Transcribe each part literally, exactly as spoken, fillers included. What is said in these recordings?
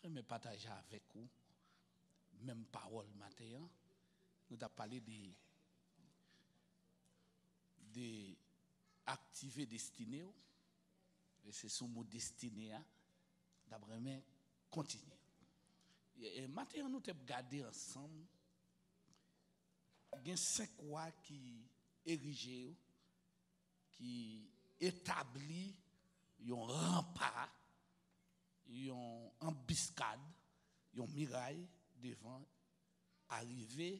renmen pataje avèk ou menm pawòl maten an. Nou t ap pale de, de aktive destine w. E se sou mo destine a, m t ap renmen kontinye. E, e maten an, nou te ap gade ansanm, gen senk wa ki erije yo, ki etabli yon ranpa, yon anbiskad, yon miray devan arive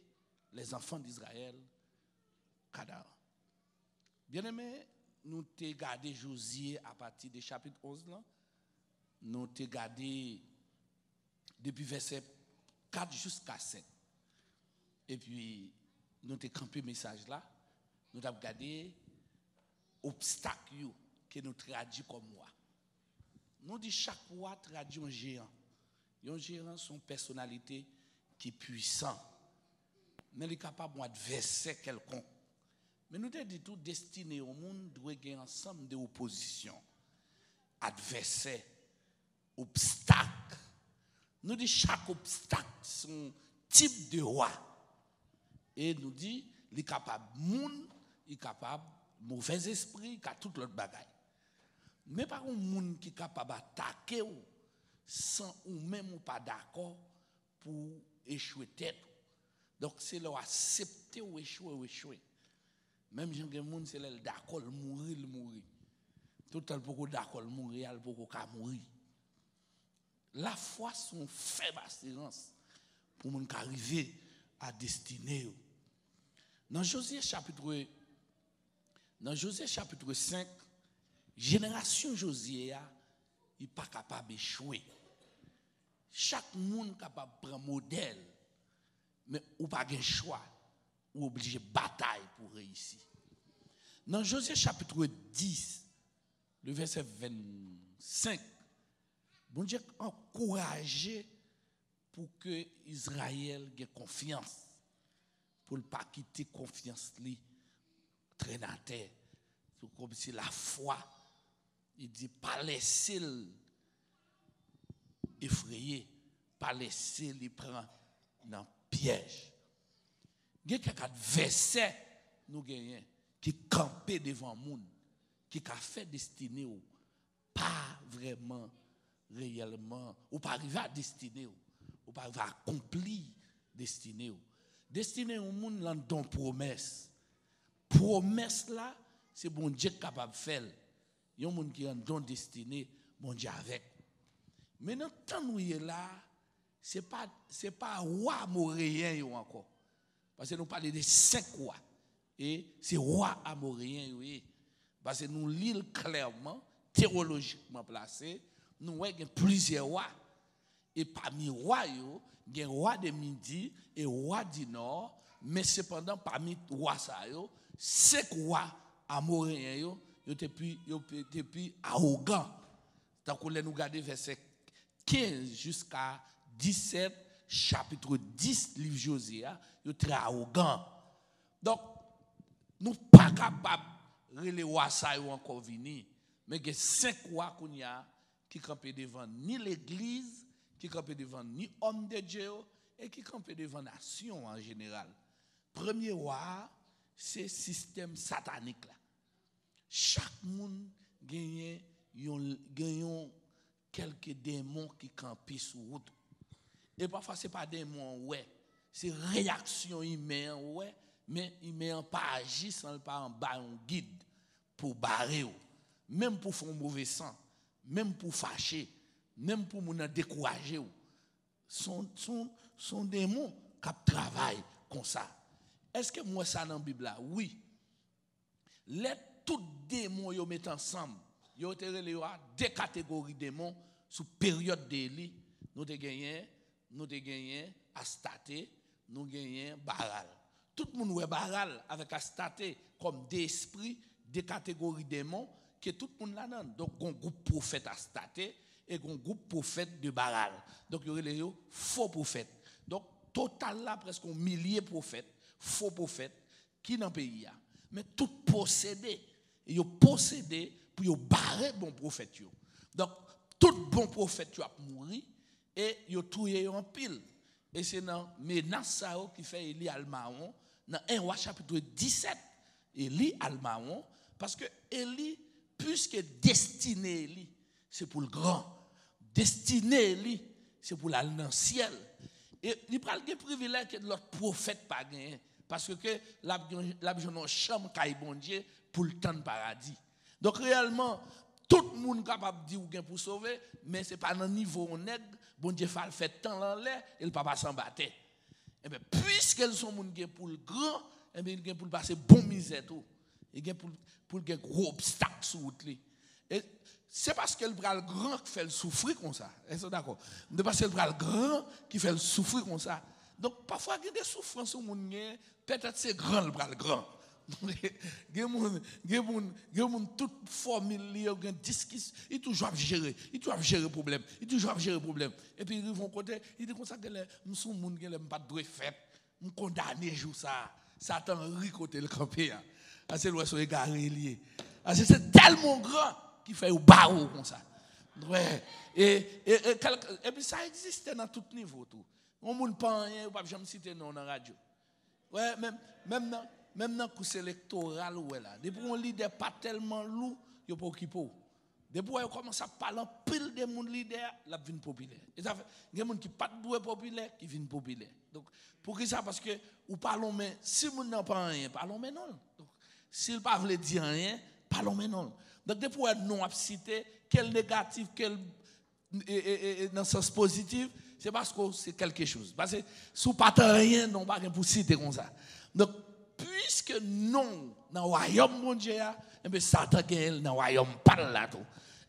lèzanfan d Izrayèl Kanaran. Byeneme, nou te gade Jozye apati de chapit onz lan, nou te gade depi vèsè kat jiska sèt. Epi, nou te kanpe mesaj la, nou t ap gade obstak yo ke nou tradui kòm wa. Nou di chak wa tradui yon jeyan. Yon jeyan se yon pèsonalite ki pwisan, men li kapab yon advèsè kèlkonk. Men nou te di tou, destine yon moun dwe gen ansanm de opozisyon, advèsè, obstak. Nou di chak obstak se yon tip de wa. E nou di li kapab moun, li kapab movèzespri, li ka tout lòt bagay. Men pa gen moun ki kapab atake w san ou menm ou pa dakò pou w echwe tèt ou. Donk, se lè w aksepte w echwe, w echwe. Menm jan gen moun, se lè l dakò l mouri, l mouri. Toutan l poko dakò l mouri a, l poko ka mouri. Lafwa se yon fèb asirans pou moun ka rive a destine yo. Nan Jozye chapit, nan Jozye chapit senk, jenerasyon Jozye a, li pa kapab echwe. Chak moun kapab pran modèl, men ou pa gen chwa, ou oblije batay pou reyisi. Nan Jozye chapit dis, le vèsè vennsenk, Bondye ankouraje pou ke Izrayèl gen konfyans, pou l pa kite konfyans li trennen atè. Se kòmsi lafwa, li di, pa lese l efreye, pa lese li pran nan pyèj. Gen kèk advèsè nou genyen ki kanpe devan moun, ki ka fè destine w pa vrèman, reyèlman, ou pa rive a destine w, ou pa rive akonpli destine w. Destine yon moun lan don pwomès. Pwomès la, se Bondye k kapab fè l. Yon moun ki anndan destine, Bondye avèk ou. Men nan tan nou ye la, se pa, se pa wa amoreyen yo ankò. Paske nou pale de senk wa. E se wa amoreyen yo ye. Paske nou li l klèman, tewolojikman plase, nou wè gen plizyè wa. E pami wa yo, gen wa de midi e wa di nò, men sepandan pami wa sa yo, senk wa amoreyen yo, yo te pi, yo pe-, te pi awogan. Tankou lè nou gade vèsè kenz jiska disèt, chapit dis liv Jozye a, yo trè awogan. Donk, nou pa kapab rele wa sa yo ankò vini, men gen senk wa kounye a ki kanpe devan ni legliz, ki kanpe devan ni òm de Dye yo, e ki kanpe devan nasyon an jeneral. Premye wa a, se sistèm satanik la. Chak moun genyen yon, gen yon kèlke demon ki kanpe sou wout ou. E pafwa, se pa demon an ou wè, se reyaksyon imen an ou wè, men imen an pa aji san l pa anba yon gid pou bare w. Menm pou fè w move san, menm pou fache, menm pou moun nan dekouraje w. Se yon, se yon, se yon demon k ap travay konsa. Èske m wè sa nan Bib la? Wi. Lè tout demon yo met ansanm, yo te rele yo a de kategori demon sou peryòd de Eli. Nou te genyen, nou te genyen Astate, nou genyen Baal. Tout moun wè Baal avèk Astate kòm de espri, de kategori demon, ke tout moun ladan. Donk, gon gwoup pwofèt Astate e gon gwoup pwofèt de Baal. Donk, yo rele yo fo pwofèt. Donk, total la, prèske yon milye pwofèt, fo pwofèt, ki nan peyi a. Men tout posede, e yo posede pou yo bare bon pwofèt yo. Donk, tout bon pwofèt yo ap mouri, E yo touye yo anpil. E se nan menas sa yo ki fè Eli al mawon. Nan en Wa chapit disèt, Eli al mawon, paske Eli, piske destine Eli, se pou l gran. Destine Eli, se pou l al nan syèl. E li pral gen privilèj ke lòt pwofèt pa genyen. Paske ke l ap gen, l ap jwenn yon chanm kay Bondye pou l tann paradi. Donk, reyèlman, tout moun kapab di ou gen pou sove, men se pa nan nivo yon nèg, Bondye fè l fè tan l anlè, e l pa pase anba tè. Enben, piske l se yon moun gen pou l gran, enben, li gen pou l pase bon mizè tou. Li gen pou l, pou l gen gwo obstak sou wout li. E se paske l pral gran ki fè l soufri konsa. Èske w dakò? Se paske l pral gran ki fè l soufri konsa. Donk, pafwa, gen de soufrans yon moun gen, petèt se gran l pral gran. Gen moun, gen moun, gen moun tout fòmil li yo gen diskis, li toujou ap jere, li toujou ap jere pwoblèm, li toujou ap jere pwoblèm. Epi rive yon kote, li di konsa, genlè m se yon moun, genlè m pa t dwe fèt, m kondane jou sa a. Satan ri kote l kanpe a. Paske l wè se yon egare li ye. Paske se tèlman w gran ki fè yo bare w konsa. Wè. E, e, e, kèlke, epi sa egziste nan tout nivo tou. Yon moun pa anyen, yo p ap janm site non w nan radyo. Wè, menm, menm nan, menm nan kous elektoral ou wè la. Depi yon lidè pa tèlman lou, yo pa okipe w. Depi w wè yo kòmanse ap pale anpil de moun lidè a, l ap vin popilè. E sa fè, gen moun ki pa t dwe popilè, ki vin popilè. Donk, poukisa? Paske ou pa lonmen, si moun nan pa anyen, pa lonmen non l. Donk, si l pa vle di anyen, pa lonmen non l. Donk, depi w wè non ap site, ke l negatif, ke l e, e, e, e, nan sans pozitif, se paske w se kèlke choz. Paske si w pa t anyen, non w pa gen pou site konsa. Donk, piske non w nan wayòm Bondye a, enben, Satan genyen l nan wayòm pa l la tou.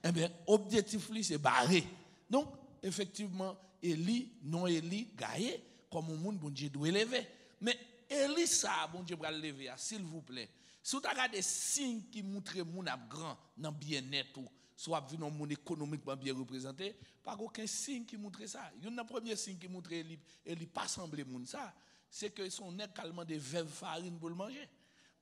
Enben, objektif li, se bare. Donk, efektivman, Eli, non Eli, gaye kòm yon moun Bondye dwe leve. Men, Eli sa a Bondye pral leve a, silvouplè, si w ta gade siy ki moutre moun ap gran nan byennèt ou, si w ap vin yon moun ekonomikman byen reprezante, pa gen okenn siy ki moutre sa. Youn nan premye siy ki moutre Eli, Eli pa sanble moun sa, se ke se yon nèg k al mande vèv farin pou l manje.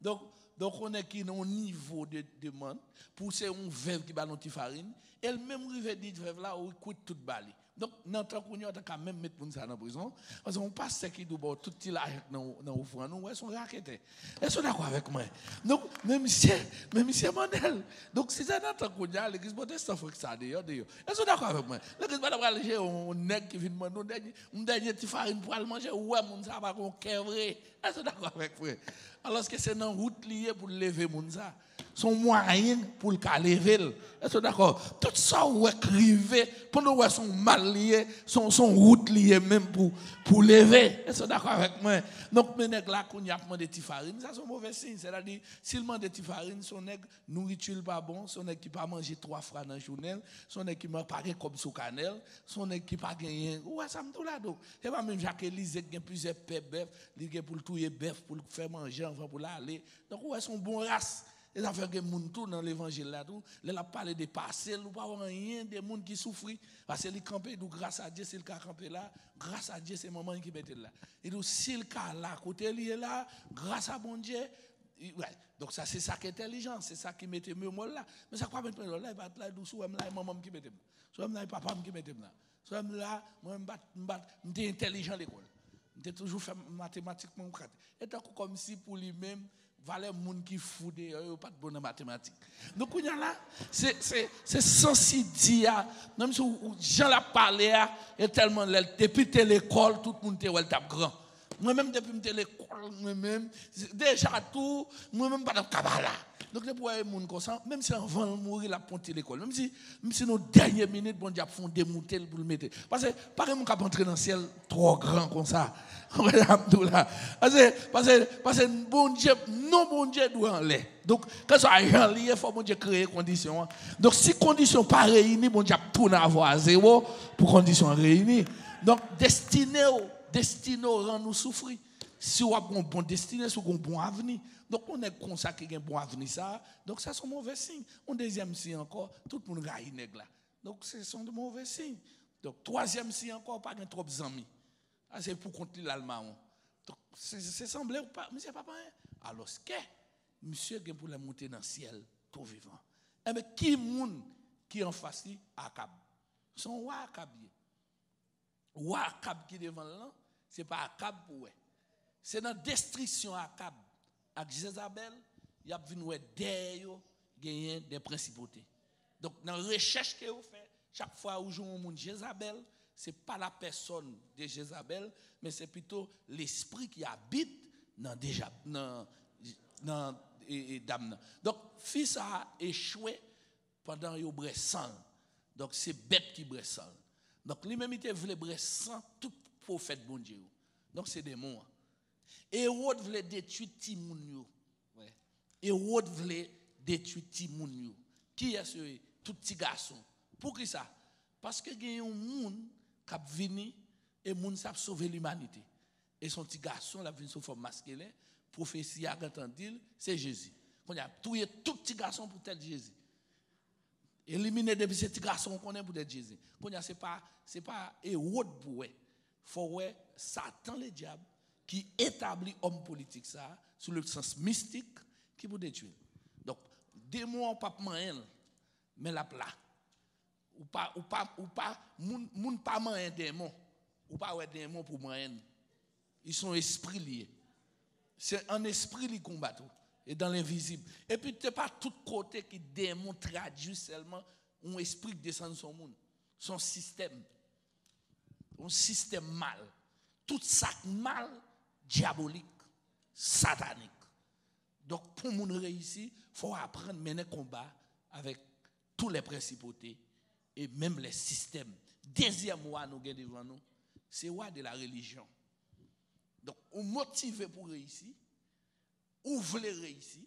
Donk, donk, yon nèg ki nan yon nivo de demann, pou se yon vèv ki ba l yon ti farin, e l menm rive di vèv la, ou kwit tout ba li. Donk, nan tan kounye a, w ta ka menm met moun sa nan prizon. Paske yon pastè ki di w ba w tout ti lajan k nan, nan ofrann ou, wè, se yon raketè. Èske w dakò avèk mwen? Donk, men misye, men misye mande l. Donk, si se nan tan kounye a, legliz pwotestan fè sa deyò, deyò. Èske w dakò avèk mwen? Legliz pa ta pral jere yon, yon nèg ki vin mande yon dènye, yon dènye ti farin pou al manje, ou wè moun sa pa gen yon kè vre. Èske w dakò avèk mwen? Alòske se nan wout li ye pou l leve moun sa. Se yon mwayen pou l ka leve l. Èske w dakò? Tout sa w wè k rive, pandan w wè se yon mal li ye, se yon, se yon wout li ye menm pou, pou leve. Èske w dakò avèk mwen? Donk, men nèg la kounye a ap mande ti farin, sa se yon move siy. Sètadi, si l mande ti farin, se yon nèg, nouriti l pa bon, se yon nèg ki pa manje twa fwa nan jounen l, se yon nèg ki pa gen kòb sou kanè l, se yon nèg ki pa genyen. Ou wè sa m di w la, donk, se pa menm jan ak Elize ki gen plizyè pè bèf, li gen pou l touye bèf pou l fè manje anvan pou l ale. Donk, ou wè, se yon bon ras. E sa fè gen moun tou nan levanjil la tou, lè l ap pale de pase l, ou pa wè anyen de moun ki soufri. Paske li kanpe, li di w, gras a Dye, si l ka kanpe la, gras a Dye, se manman l ki mete l la. Li di w, si l ka la, kote li ye la, gras a Bondye, li, wè. Donk, sa, se sa k entèlijan, se sa ki mete memwa l la. Men sa k pa mete memwa l la, li pa t la, li di w, si w wè m la, e manman m ki mete m. Si w wè m la, e papa m ki mete m la. Si w wè m la, mwen, m pa t, m pa t, m te entèlijan lekòl. M te toujou fè matematik mwen kat. E tankou kòmsi pou li menm, valè moun ki fou deyò yo pa t bon nan matematik. Donk, kounye a la, se, se, se sans li di a, menm si w, w, jan l ap pale a, e tèlman lè l, depi l te lekòl, tout moun te wè l t ap gran. Mwen menm, depi m te lekòl, mwen menm, deja tou, mwen menm pa t ap ka ba la. Donk, depi w wè yon moun konsa, menm si anvan l mouri, l ap pran ti lekòl. Menm si, menm si nan dènye minit, Bondye ap fè yon demoute l pou l mete. Paske, pa gen moun k ap antre nan syèl twò gran konsa. Ou konprann sa m di w la? Paske, paske, paske Bondye, non Bondye dwe anlè. Donk, kèlkeswa jan li ye, fò Bondye kreye kondisyon an. Donk, si kondisyon pa reyini, Bondye ap tounen avè w a zewo pou kondisyon an reyini. Donk, destine w, destine w rann ou soufri. Si w ap gen yon bon destine, si w gen yon bon avni. Donk, yon nèg konsa ki gen bon avni sa, donk sa se yon move siy. Yon dezyèm siy ankò, tout moun rayi nèg la. Donk, se, se yon move siy. Donk, twazyèm siy ankò, pa gen twòp zanmi. A, se pou kont li l al mawon. Donk, se, se sanble pa, misye pa pa anyen. Alòske, misye gen pou l al monte nan syèl tou vivan. Enben, ki moun ki anfas li? Akab. Se yon wa Akab ye. wa Akab ki devan l lan, se pa Akab pou wè. Se nan destriksyon Akab ak Jezabèl, y ap vin wè dèyè yo genyen de prensipote. Donk, nan rechèch ke yo fè, chak fwa ou jwenn yon moun Jezabèl, se pa la pèsòn de Jezabèl, men se pito lespri ki abit nan, deja, nan, nan e, e, dam nan. Donk, fi sa a echwe pandan yo bwè san l. Donk, se bèt ki bwè san l. Donk, li menm, li te vle bwè san tout pwofèt Bondye yo. Donk, se demon an. Ewòd vle detwi timoun yo. Ewòd vle detwi timoun yo. Kiyès yo ye? Tout ti gason. Poukisa? Paske gen yon moun k ap vini, e moun sa ap sove limanite. E se yon ti gason, l ap vin sou fòm maskilen. Pwofesi a gentan di l, se Jezi. Kounye a, touye tout ti gason poutèt Jezi. Elimine depi se ti gason ou konnen poutèt Jezi. Kounye a, se pa, se pa Ewòd pou wè. Fò w wè Satan Ledyab ki etabli òm politik sa a, sou le sans mistik, ki pou detwi l. Donk, demon an p ap manyen l, men l ap la. Ou pa, ou pa, ou pa, moun, moun pa manyen demon. Ou pa wè demon pou manyen l. Li se yon espri li ye. Se an espri li konbat ou. E dan lenvizib. Epi, se pa tout kote ki demon tradui sèlman yon espri k desann sou yon moun. Se yon sistèm. Yon sistèm mal. Tout sa k mal, dyabolik, satanik. Donk, pou moun reyisi, fò w aprann mennen konba avèk tou lè prensipote e menm lè sistèm. Dezyèm wa nou gen devan nou, se wa de la relijyon. Donk, ou motive pou reyisi, ou vle reyisi,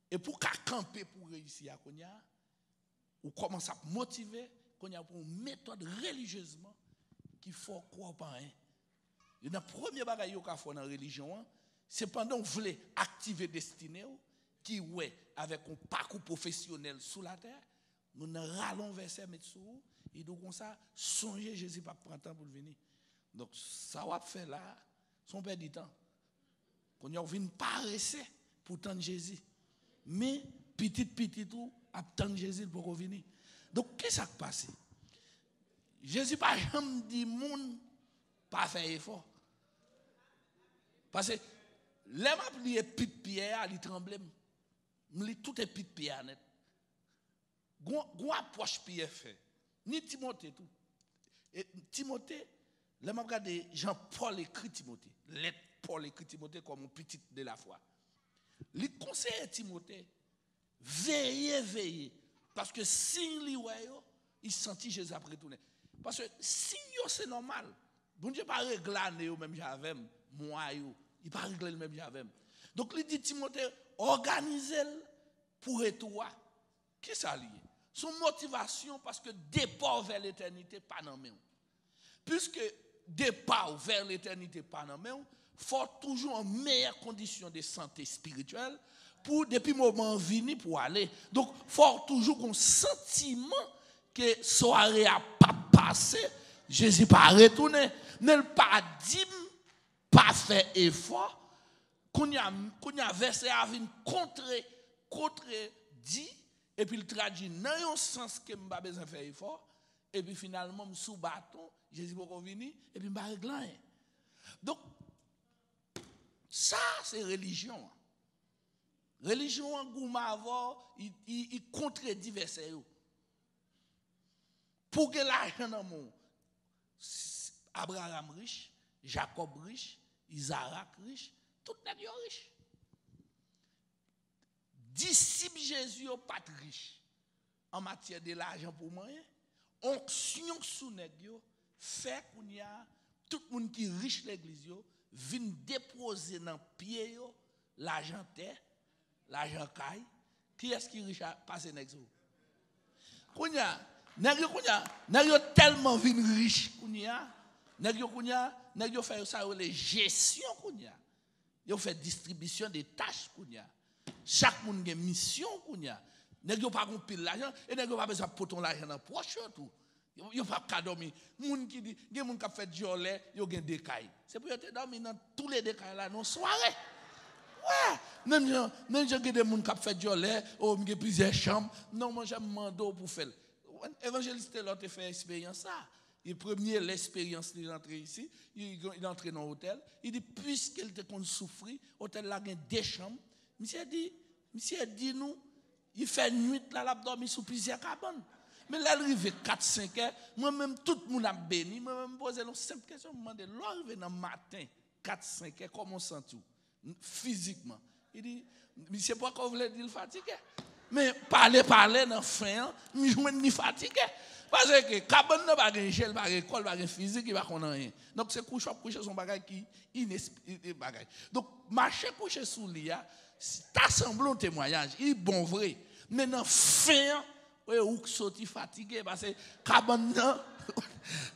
e pou w ka kanpe pou reyisi a kounye a, ou kòmanse ap motive kounye a pou yon metòd relijyezman ki fè w kwè w pa anyen. Youn nan premye bagay yo ka fè w nan relijyon an, se pandan w vle aktive destine w, ki wè avèk yon pakou pwofesyonèl sou latè, moun nan rale yon vèsè met sou ou, li di w konsa, sonje Jezi p ap pran tan pou l vini. Donk, sa w ap fè la a, se yon pèdi tan. Kounye a, w vin parese pou tann Jezi. Men, pitit pitit ou ap tann Jezi, l poko vini. Donk, kisa k pase? Jezi pa janm di moun pa fè efò. Paske, lè m ap li epit Pyè a, li tranble m. M li tout epit Pyè a nèt. Gon, gon apwòch Pyè fè. Ni Timote tou. E Timote, lè m ap gade jan Pòl ekri Timote, lèt Pòl ekri Timote kòm yon pitit de lafwa. Li konseye Timote, veye, veye. Paske siy li wè yo, li santi Jezi ap retounen. Paske siy yo, se nòmal. Bondye pa regle ane yo menm jan avè m, mwa yo. Li pa regle l menm jan avè m. Donk, li di Timote, òganize l pou retou a. Kisa li ye? Se yon motivasyon paske depa w vè letènite pa nan men w. Piske depa w vè letènite pa nan men w, fò w toujou an meyè kondisyon de sante espirityèl pou depi moman an vini pou w ale. Donk, fò w toujou gon santiman ke sware a p ap pase, Jezi pa retounen. Men l pa di m pa fè efò. Kounye a, kounye a vèsè a vin kontre, kontredi, epi l tradui nan yon sans ke m pa bezwen fè efò, epi finalman m sou baton, Jezi poko vini, epi m pa regle anyen. Donk, sa se relijyon an. Relijyon an goumen avè w, li, li, li kontredi vèsè yo. Pou w gen lajan nan men w, Abraram rich, Jakòb rich, Izarak rich, tout nèg yo rich. Disip Jezi yo pa t rich an matyè de lajan pou manyen. Onksyon sou nèg yo fè kounye a tout moun ki rich legliz yo vin depoze nan pye yo lajan tè, lajan kay. Kiyès ki rich a, pase nèg sa yo? Kounye a, nèg yo kounye a, nèg yo tèlman vin rich kounye a, nèg yo kounye a, nèg yo fè yo sa yo rele jesyon kounye a. Yo fè distribisyon de tach kounye a. Chak moun gen misyon kounye a. Nèg yo pa gon pil lajan, e nèg yo pa bezwen ap pote yon lajan nan pòch yo tou. Yo, yo p ap ka dòmi. Moun ki di, gen moun k ap fè dyòlè, yo gen de kay. Se pou yo te dòmi nan toulede kay la nan yon sware. Wi, menm jan, menm jan gen de moun k ap fè dyòlè, o, m gen plizyè chanm. Non, monchè, m mande w pou fè l. Evanjelis Telor te fè eksperyans sa. E premye lesperyans li rantre isi, li, li antre nan otèl. Li di, piske l te konn soufri, otèl la gen de chanm. Misye di, misye di nou, li fè nwit la, l ap dòmi sou plizyè kabann. Men lè l rive kat, senk è, mwen menm, tout moun ap beni. Mwen menm, m poze l yon senp kesyon, m mande, lè w rive nan maten, kat, senk è, kòman w santi w? Fizikman. Li di, misye poko vle di l fatige. Men pale, pale nan fen an, m jwenn li fatige. Paske kabann nan pa gen je, l pa gen kò, l pa gen fizik, li pa konn anyen. Donk, se kouche w ap kouche sou yon bagay ki inesp-, bagay. Donk, mache kouche sou li a, ta sanble yon temwayaj, li bon vre. Men nan fen an, e ou k soti fatige, paske kabann nan,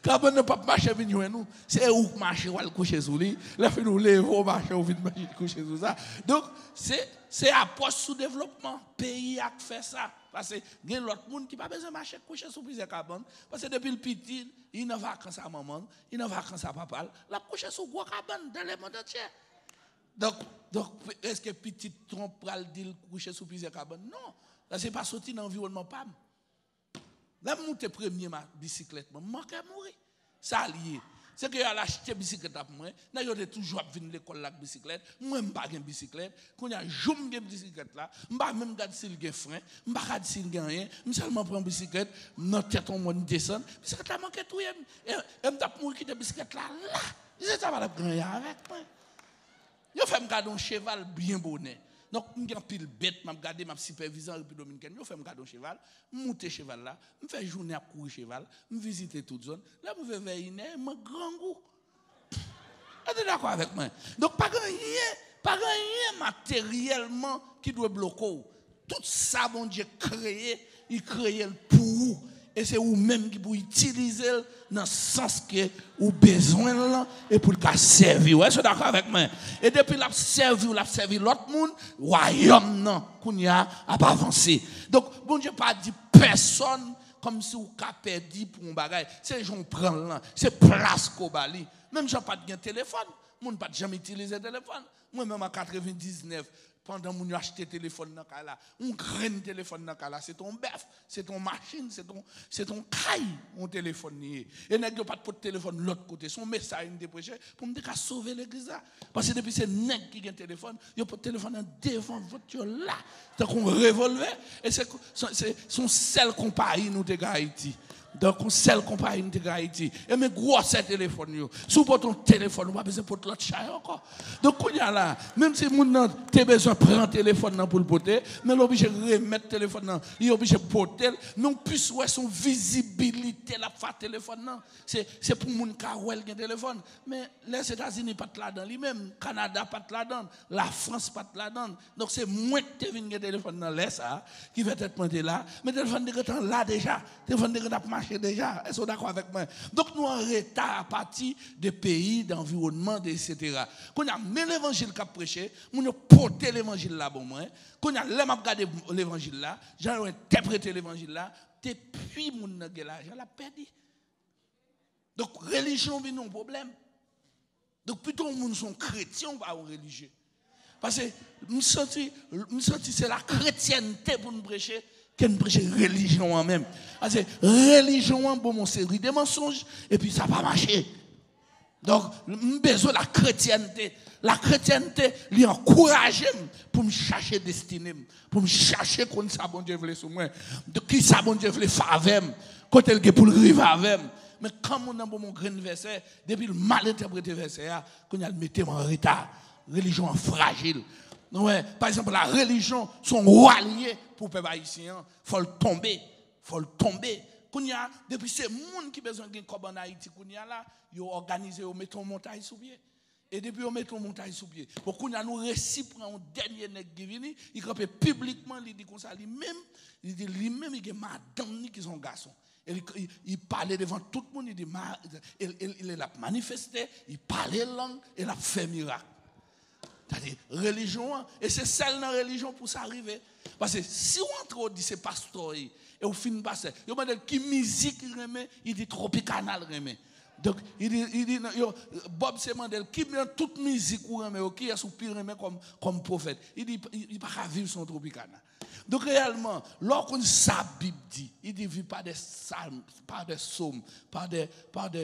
kabann nan p ap mache vin jwenn ou. Se ou k mache, w al kouche sou li. Lè fini, ou leve, ou mache, ou vin mache kouche sou sa. Donk, se, se apwòch sou devlopman peyi a k fè sa. Paske gen lòt moun ki pa bezwen mache kouche sou plizyè kabann. Paske depi l piti, li nan vakans a manman l, li nan vakans a papa l, l ap kouche sou gwo kabann dans le monde entier. Donk, donk, èske pitit Trump pral di l kouche sou plizyè kabann? Non. Sa se pa soti nan anviwònman pa m. Lè m moute premye ma-, bisiklèt mwen, m manke mouri. Sa l ye. Se ke y al achte bisiklèt la pou mwen. Nèg yo te toujou ap vin lekòl la ak bisiklèt. Mwen, m pa gen bisiklèt. Kounye a, jou m gen bisiklèt la, m pa menm gad si l gen fren. M pa gad si l gen anyen. M sèlman pran bisiklèt, m nan tèt yon mòn desann. Bisiklèt la manke touye m. E, e m t ap mouri kite bisiklèt la la. Misye sa pa t ap gen anyen avèk mwen. Yo fè m gade yon cheval byen bonè. Donk, m gen anpil bèt, m ap gade, m ap sipèvize an Repiblik Dominikèn. Yo fè m gade yon cheval, m moute cheval la, m fè jounen ap kouri cheval, m vizite tout zòn. Lè m rive vè inè, mwen grangou. Èske w dakò avèk mwen? Donk, pa gen anyen, pa gen anyen materyèlman ki dwe bloke w. Tout sa Bondye kreye, li kreye l pou ou. E se ou menm ki pou itilize l nan sans ke ou bezwen l lan e pou l ka sèvi w. Èske w dakò avèk mwen? E depi l ap sèvi w, l ap sèvi lòt moun, wayòm nan, kounye a, ap avanse. Donk, Bondye pa di pèsòn kòmsi w ka pèdi pou yon bagay. Se jan w pran l lan, se plas ke w ba li. Menm jan pa t gen telefòn, moun pa t janm itilize telefòn. Mwen menm an katrevendiznèf, pandan moun yo achte telefòn nan kay la, yon grenn telefòn nan kay la, se te yon bèf, se te yon machin, se te yon, se te yon kay, yon telefòn li ye. E nèg yo pa t pot telefòn lòt kote, se yon mesaj m te preche pou m te ka sove legliz la. Paske depi se nèg ki gen telefòn, yo pot telefòn nan devan vant yo la, tankou yon revòlvè. E se, se, se, se yon sèl konpayi nou te gen Ayiti. Donk, yon sèl konpayi nou te gen Ayiti. E men gwosè telefòn yo. Si w pote yon telefòn, ou pa bezwen pote lòt chay ankò. Donk, kounye a la, menm si moun nan te bezwen pran telefòn nan pou l pote, men l oblije remèt telefòn nan, li oblije pote l. Men w plis wè se yon vizibilite l ap fè telefòn nan. Se, se pou moun ka wè l gen telefòn. Men Lèzetazini pa t ladan li menm, Kanada pa t ladan, Lafrans pa t ladan. Donk, se mwen ki te vin gen telefòn nan lè sa a, ki fè tèt mwen te la. Men telefòn te gentan la deja. Telefòn te gentan ap mache deja. Èske w dakò avèk mwen? Donk, nou an reta apati de peyi, de anviwònman, de etsetera. Kounye a, men levanjil k ap preche, moun yo pote levanjil la ban mwen. Kounye a, lè m ap gade levanjil la, jan yo entèprete levanjil la, depi moun nan gen lajan, l ap pèdi. Donk, relijyon vin yon pwoblèm. Donk, pito yon moun se yon kretyen, ou pa yon relijye. Paske m santi, m santi se la kretyènte pou n preche, ke n preche relijyon an menm. Paske relijyon an ban m yon seri de mansonj, epi sa pa mache. Donk, m bezwen la kretyènte. La kretyènte, li ankouraje m pou m chache destine m, pou m chache konn sa Bondye vle sou mwen, de ki sa Bondye vle fè avè m, kote l gen pou l rive avè m. Men kan moun nan ban m yon grenn vèsè, depi l mal entèprete vèsè a, kounye a l mete m an reta. Relijyon an frajil. Nou wè, pa egzanp, la relijyon se yon wa li ye pou pèp ayisyen an. Fò l tonbe. Fò l tonbe. Kounye a, depi se moun ki bezwen gen kòb ann Ayiti kounye a la, yo òganize, yo mete yon montay sou pye. E depi yo mete yon montay sou pye. Bon, kounye a nou resi pran yon dènye nèg ki vini, li kanpe piblikman, li di konsa li menm, li di li menm, li gen madanm li ki se yon gason. E li, li, li pale devan tout moun, li di, ma, e, e, e l ap manifeste, li pale lang, e l ap fè mirak. Sa se relijyon an. E se sèl nan relijyon pou sa rive. Paske si w antre, w di se pastè w ye, e w fin pastè, yo mande l ki mizik li renmen, li di Tropicana l renmen. Donk, li di, li di, non, yo, Bob se mande l, ki nan tout mizik ou renmen yo, kiyès ou pi renmen kòm, kòm pwofèt? Li di, li, li pa ka viv san Tropicana. Donk, reyèlman, lè w konn sa Bib di, li di, viv pa de salm, pa de sòm, pa de, pa de,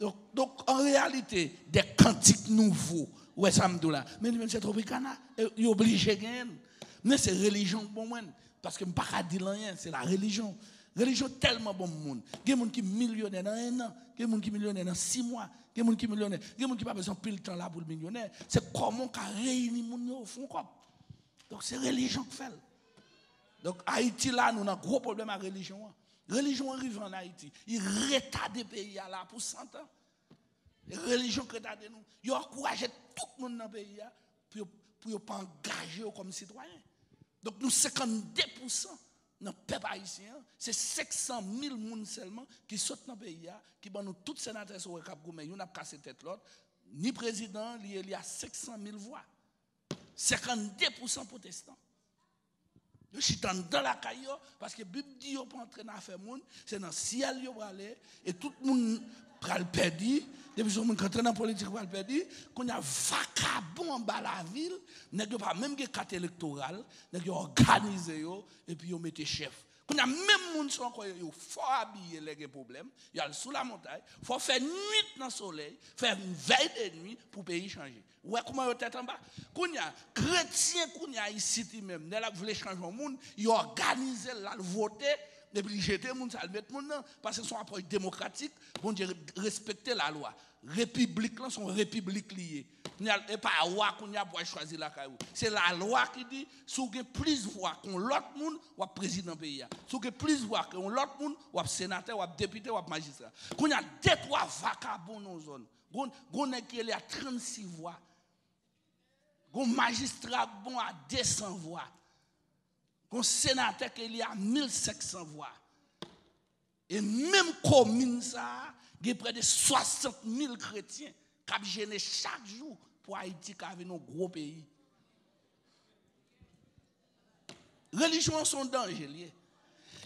donk, donk, an reyalite, de kantik nouvo. Ou wè sa m di w la? Men li menm se Tropicana, e, yo oblije genyen l. Men se relijyon k ban mwen l, paske m pa ka di l anyen, se la relijyon. Relijyon tèlman ban m moun. Gen moun ki milyonè nan en an, gen moun ki milyonè nan sis mwa, gen moun ki milyonè, gen moun ki pa bezwen anpil tan la pou l milyonè. Se kòman w ka reyini moun yo, fè yon kòb. Donk, se relijyon k fè l. Donk, Ayiti la, nou nan gwo pwoblèm ak relijyon an. Relijyon an rive ann Ayiti. Li retade peyi a la pou san tan. Relijyon k retade nou. Yo ankouraje tout moun nan peyi a pou yo, pou yo pa angaje yo kòm sitwayen. Donk, nou senkannde pousan nan pèp ayisyen an, se senk san mil moun sèlman ki sot nan peyi a, ki ban nou tout senatè sa w wè k ap goumen, youn ap kase tèt lòt, ni prezidan an, li eli a senk san mil vwa. Senkannde pousan pwotestan. Yo chita anndan lakay yo, paske Bib di yo pa antre nan afè moun, se nan syèl yo prale, e tout moun pral pèdi, depi se yon moun k antre nan politik pral pèdi, kounye a vakabon anba lavil, nèg yo pa menm gen kat elektoral, nèg yo òganize yo, epi yo mete chèf. Kounye a menm moun sa ankò yo, yo fò abiye lè gen pwoblèm, y al sou lamontay, fò fè nwit nan solèy, fè vèy de nwi pou peyi chanje. Ou wè kòman yo tèt anba? Kounye a, kretyen kounye a isit li menm, lè l ap vle chanje yon moun, li òganize l, l al vote, epi li jete moun sa, l met moun nan, paske se yon apwòch demokratik, Bondye respekte lalwa. Repiblik lan se yon repiblik li ye. Kounye a, e pa wa kounye a pou al chwazi lakay ou. Se lalwa ki di, si w gen plis vwa ke yon lòt moun, w ap prezidan peyi a. Si w gen plis vwa ke yon lòt moun, w ap senatè, w ap depite, w ap majistra. Kounye a, de twa vakabon nan yon zòn. Gon, gon nèg ki rele a trannsis vwa. Gon majistra k bon a de san vwa. Gon senatè ke li a mil senk san vwa. E menm komin sa a, gen prè de swasant mil kretyen k ap jene chak jou pou Ayiti ka vin yon gwo peyi. Relijyon an se yon danje l ye.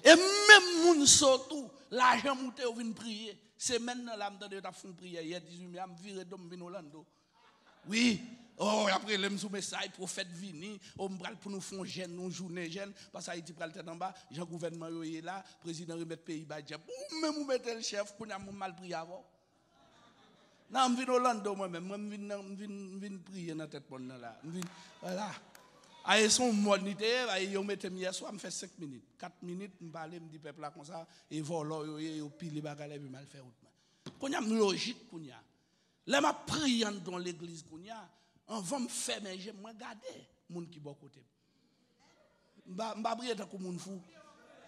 E menm moun sa yo tou, lajan moute, yo vin priye. Semèn nan la, m tande yo t ap fè yon priyè yè dizuit me a, m vire do m vin Orlando. Wi, o, y ap rele m sou mesaj, pwofèt vini, o, m pral pou nou fè yon jèn, yon jounen jèn, paske Ayiti pral tèt anba, jan gouvènman yo ye la, prezidan remèt peyi bay dyab. Ou menm ou mete l chèf, kounye a m al priye avè w. Nan, m vin Orlando mwen menm. Mwen, m vin nan, m vin, m vin priye nan tèt mòn nan la. M vin, vwala. A, e se yon mòn li te ye, a, yo mete m yè swa, m fè senk minit. Kat minit, m pale, m di pèp la konsa, e vòlò yo ye, yo pile bagay la, epi m al fè wout mwen. Kounye a, m lojik kounye a. Lè m ap priye anndan yon legliz kounye a, anvan m fèmen je m, mwen gade moun ki bò kote m. M pa, m pa priye tankou moun fou.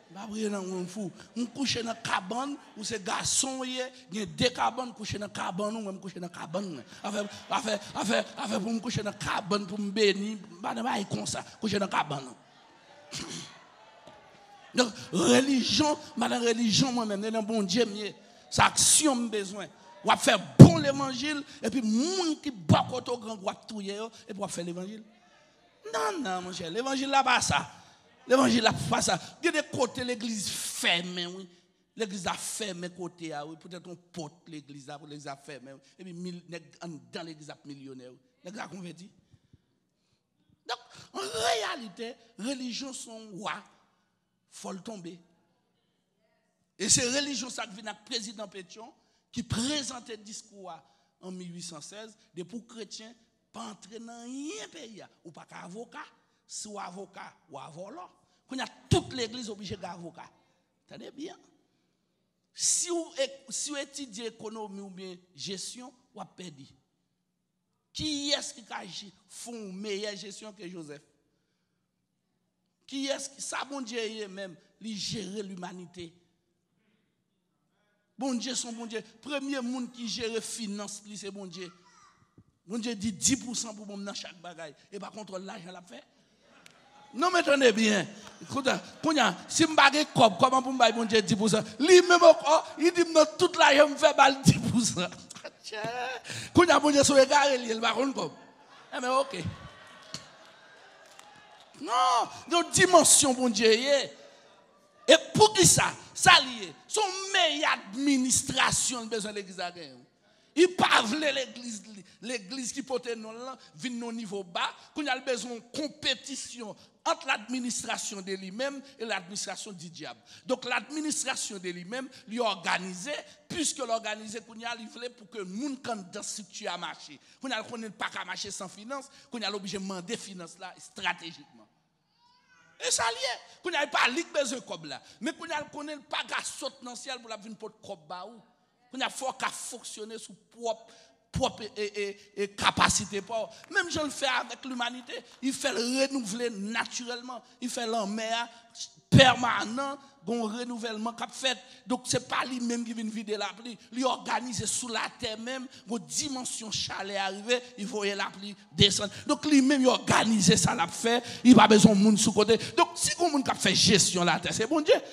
M pa priye tankou moun fou. M kouche nan kabann, ou se gason w ye, gen de kabann, kouche nan kabann ou, mwen m kouche nan kabann mwen. Afè, afè, afè, afè pou m kouche nan kabann, pou m beni, m pa nan bagay konsa, kouche nan kabann ou. Donk, relijyon, m pa nan relijyon mwen menm, se nan Bondye m ye. Se aksyon m bezwen. W ap fè bon levanjil, epi moun ki bò kote w grangou ap touye yo, epi w ap fè levanjil. Non, non, monchè, levanjil la pa sa. Levanjil la pa sa. Gen de kote legliz fèmen, wi. Legliz la fèmen kote a, wi. Poutèt yon pòt legliz la, pou legliz la fèmen, wi. Epi mil, nèg anndan legliz ap milyonè, wi. Nèg la konvèti. Donk, an reyalite, relijyon se yon wa, fò l tonbe. E se relijyon sa k vin ak prezidan Petyon ki prezante diskou a an mil uit san sèz, depi w kretyen, pa antre nan anyen peyi a. Ou pa ka avoka, si w avoka, w a vòlò. Kounye a, tout legliz oblije gen avoka. Tande byen. Si w, e- si w etidye ekonomi oubyen jesyon, w ap pèdi. Kiyès ki ka je- fè yon meyè jesyon ke Jozèf? Kiyès ki, sa Bondye ye menm, li jere limanite. Bondye se yon Bondye, premye moun ki jere finans li se Bondye. Bondye di dis pousan pou bon m nan chak bagay. E pa kontwòl lajan l ap fè. Non, men tande byen. Kounye a, kounye a, si m pa gen kòb, kòman pou m bay Bondye dis pousan? Li menm ankò, li di m nan tout lajan m fè, ba l dis pousan. Kounye a, Bondye se yon egare li ye, li pa konn kòb. Enben, oke. Non, yon dimansyon Bondye ye. E poukisa? Sa li ye? Se yon meyè administrasyon l bezwen legliz la genyen. Li pa vle legliz li, legliz ki pote non l lan vin nan yon nivo ba. Kounye a, l bezwen yon konpetisyon Ant l'administration de lui-même et l'administration du diable. Donk, l'administration de lui-même, li òganize, piske l òganize, kounye a, li vle pou ke moun k anndan estrikti a mache. Kounye a, l konnen l pa ka mache san finans, kounye a, l oblije mande finans la estratejikman. E sa l ye. Kounye a, e pa li k bezwen kòb la. Men kounye a, l konnen l pa ka sot nan syèl pou l ap vin pot kòb ba ou. Kounye a, fò w ka fonksyone sou pwòp, pwòp e, e, e, e kapasite pa w. Menm jan l fè avèk limanite, li fè l renouvle natirèlman. Li fè lanmè a pèmanan, gon renouvèlman k ap fèt. Donk, se pa li menm ki vin vide lapli. Li òganize sou latè menm, gon dimansyon chalè a rive, li voye lapli desann. Donk, li menm, li òganize sa l ap fè, li pa bezwen moun sou kote. Donk, si gon moun k ap fè jesyon latè, se Bondye.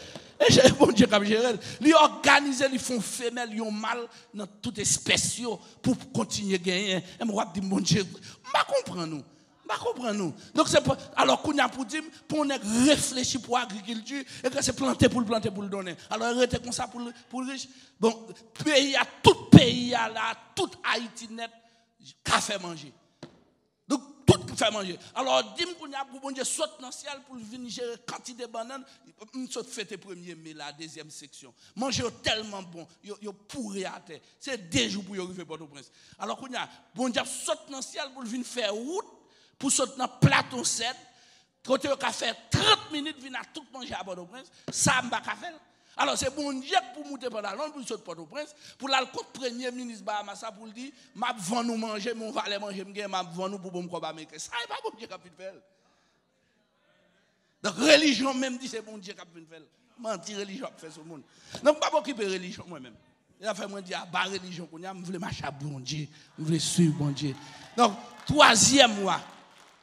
E se Bondye k ap jere l. Li òganize, li fè yon femèl, yon mal nan tout espès yo pou kontinye genyen. E mwen w ap di m, Bondye, m pa konprann ou. M pa konprann ou. Donk, se pa, alò, kounye a pou di m, pou yon nèg reflechi pou agrikilti, e ke se plante pou l plante pou l donnen. Alò, rete konsa pou l, pou l rich. Bon, peyi a, tout peyi a la, tout Ayiti nèt, ka fè manje. Donk, tout fè manje. Alò, di m kounye a pou Bondye sot nan syèl pou l vin jere kantite bannann. M sot fete premye me la, dezyèm seksyon. Manje yo tèlman bon, yo, yo pouri atè. Se de jou pou yo rive Pòtoprens. Alò, kounye a, Bondye ap sot nan syèl pou l vin fè wout, pou sot nan Plato sèt, kote yo ka fè trant minit vin ak tout manje a Pòtoprens. Sa, m pa ka fè l. Alò, se Bondye k pou moute pantalon l pou l sot Pòtoprens, pou l al kot premye minis Bahamas la, pou l di, "M ap vann ou manje, men yon valè manje m gen, m ap vann ou pou bon m kòb ameriken." Sa, e pa Bondye k ap vin fè l. Donk, relijyon menm di se Bondye k ap vin fè l. Manti relijyon ap fè sou moun. Donk, m p ap okipe relijyon mwen menm. E sa fè mwen di, "Aba relijyon kounye a, m vle mache ak Bondye, m vle swiv Bondye." Donk, twazyèm wa,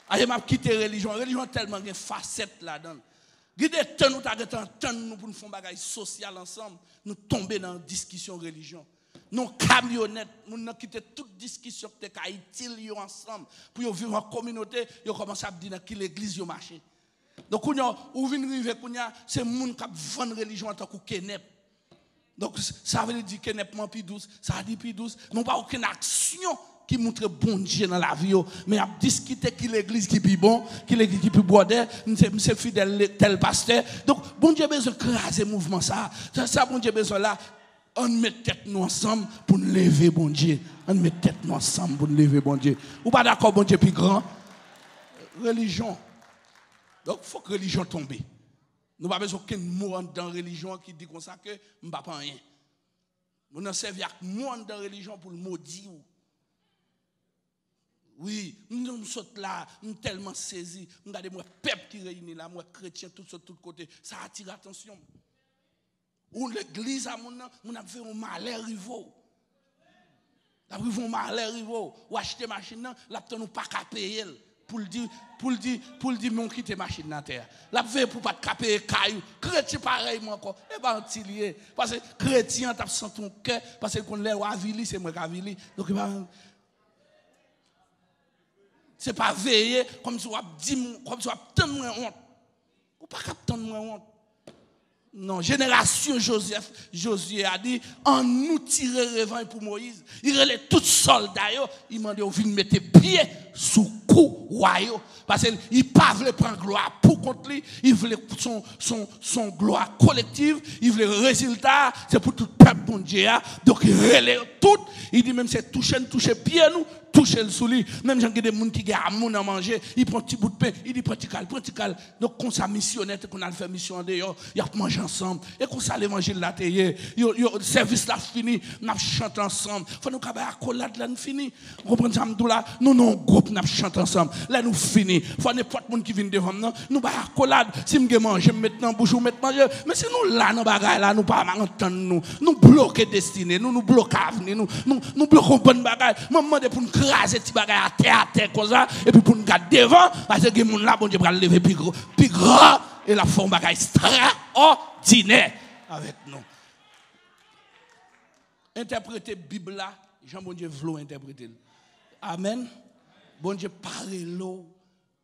aye m ap kite relijyon. Relijyon tèlman gen fasèt ladan l. Gen de tan nou ta gentan antann nou pou n fè yon bagay sosyal ansanm, nou tonbe nan diskisyon relijyon. Nan kamyonèt, moun nan kite tout diskisyon ki te ka itil yo ansanm pou yo viv an kominote, yo kòmanse ap di nan ki legliz yo mache. Donk, kounye a, ou vin rive kounye a, se moun k ap vann relijyon an tankou kenèp. Donk, sa vle di kenèp mwen pi dous, sa di pi dous, men w pa okenn aksyon ki moutre Bondye nan lavi yo. Men y ap diskite ki legliz ki pi bon, ki legliz ki pi bwòdè, m se, m se fidèl le-, tèl pastè. Donk, Bondye bezwen kraze mouvman sa. Sa, sa Bondye bezwen la, ann met tèt nou ansanm pou n leve Bondye. Ann met tèt nou ansanm pou n leve Bondye. Ou pa dakò Bondye pi gran? Relijyon. Donk, fòk relijyon tonbe. Nou pa bezwen okenn mo anndan relijyon an ki di konsa ke m pa pa anyen. Moun nan sèvi ak mo anndan relijyon pou l modi w. Wi, m, m sot la, m tèlman sezi, m gade m wè pèp ki reyini la, m wè kretyen tout sot tout kote, sa atire atansyon m. Ou legliz a moun nan, moun ap veye yon malè rive w. L ap rive yon malè rive w. Ou achte machin nan, l ap tann ou pa ka peye l. Pou l di, pou l di, pou l di, men w kite machin nan atè a. L ap veye pou w pa t ka peye kay ou. Kretyen parèy mwen ankò. E pa manti li ye. Paske kretyen an t ap santi yon kè, paske l konn lè w avili, se mwen k avili. Donk, e pa, se pa veye, kòmsi w ap di m, kòmsi w ap tann mwen wont. Ou pa ka tann mwen wont. Non, jenerasyon Jozèf, Jozye a di, "Annou tire revanj pou Moyiz." Li rele tout sòlda yo, li mande yo vin mete pye sou kou wa yo. Paske li pa vle pran glwa pou kont li, li vle son, son, son glwa kolektiv, li vle rezilta, se pou tout pèp Bondye a. Donk, li rele yo tout, li di, "Menm se touche n touche pye nou, touche l sou li." Menm jan gen de moun ki gen amou nan manje, li pran ti bout pen, li di, "Pran ti kal, pran ti kal." Donk, konsa, misyonè te konn al fè misyon andeyò, y ap manje ansanm. E konsa, levanjil la te ye. Yo, yo, sèvis la fini, n ap chante ansanm. Fò nou ka bay akolad lè n fini. Ou konprann sa m di w la? Nou nan yon gwoup, n ap chante ansanm. Lè nou fini, fò nenpòt moun ki vin devan m nan, nou bay akolad. Si m gen manje, m met nan bouch ou, met manje. Men si nou la nan bagay la, nou pa antann nou, nou bloke destine nou, nou bloke avni nou, nou, nou bloke yon bann bagay. Mwen, m mande pou n kraze ti bagay atè, atè konsa, epi pou n gade devan, paske gen moun la, Bondye pral leve pi gwo, pi gran, e l ap fè yon bagay ekstraòdinè avèk nou. Entèprete Bib la jan Bondye vle w entèprete l. Amèn. Bondye pa rele w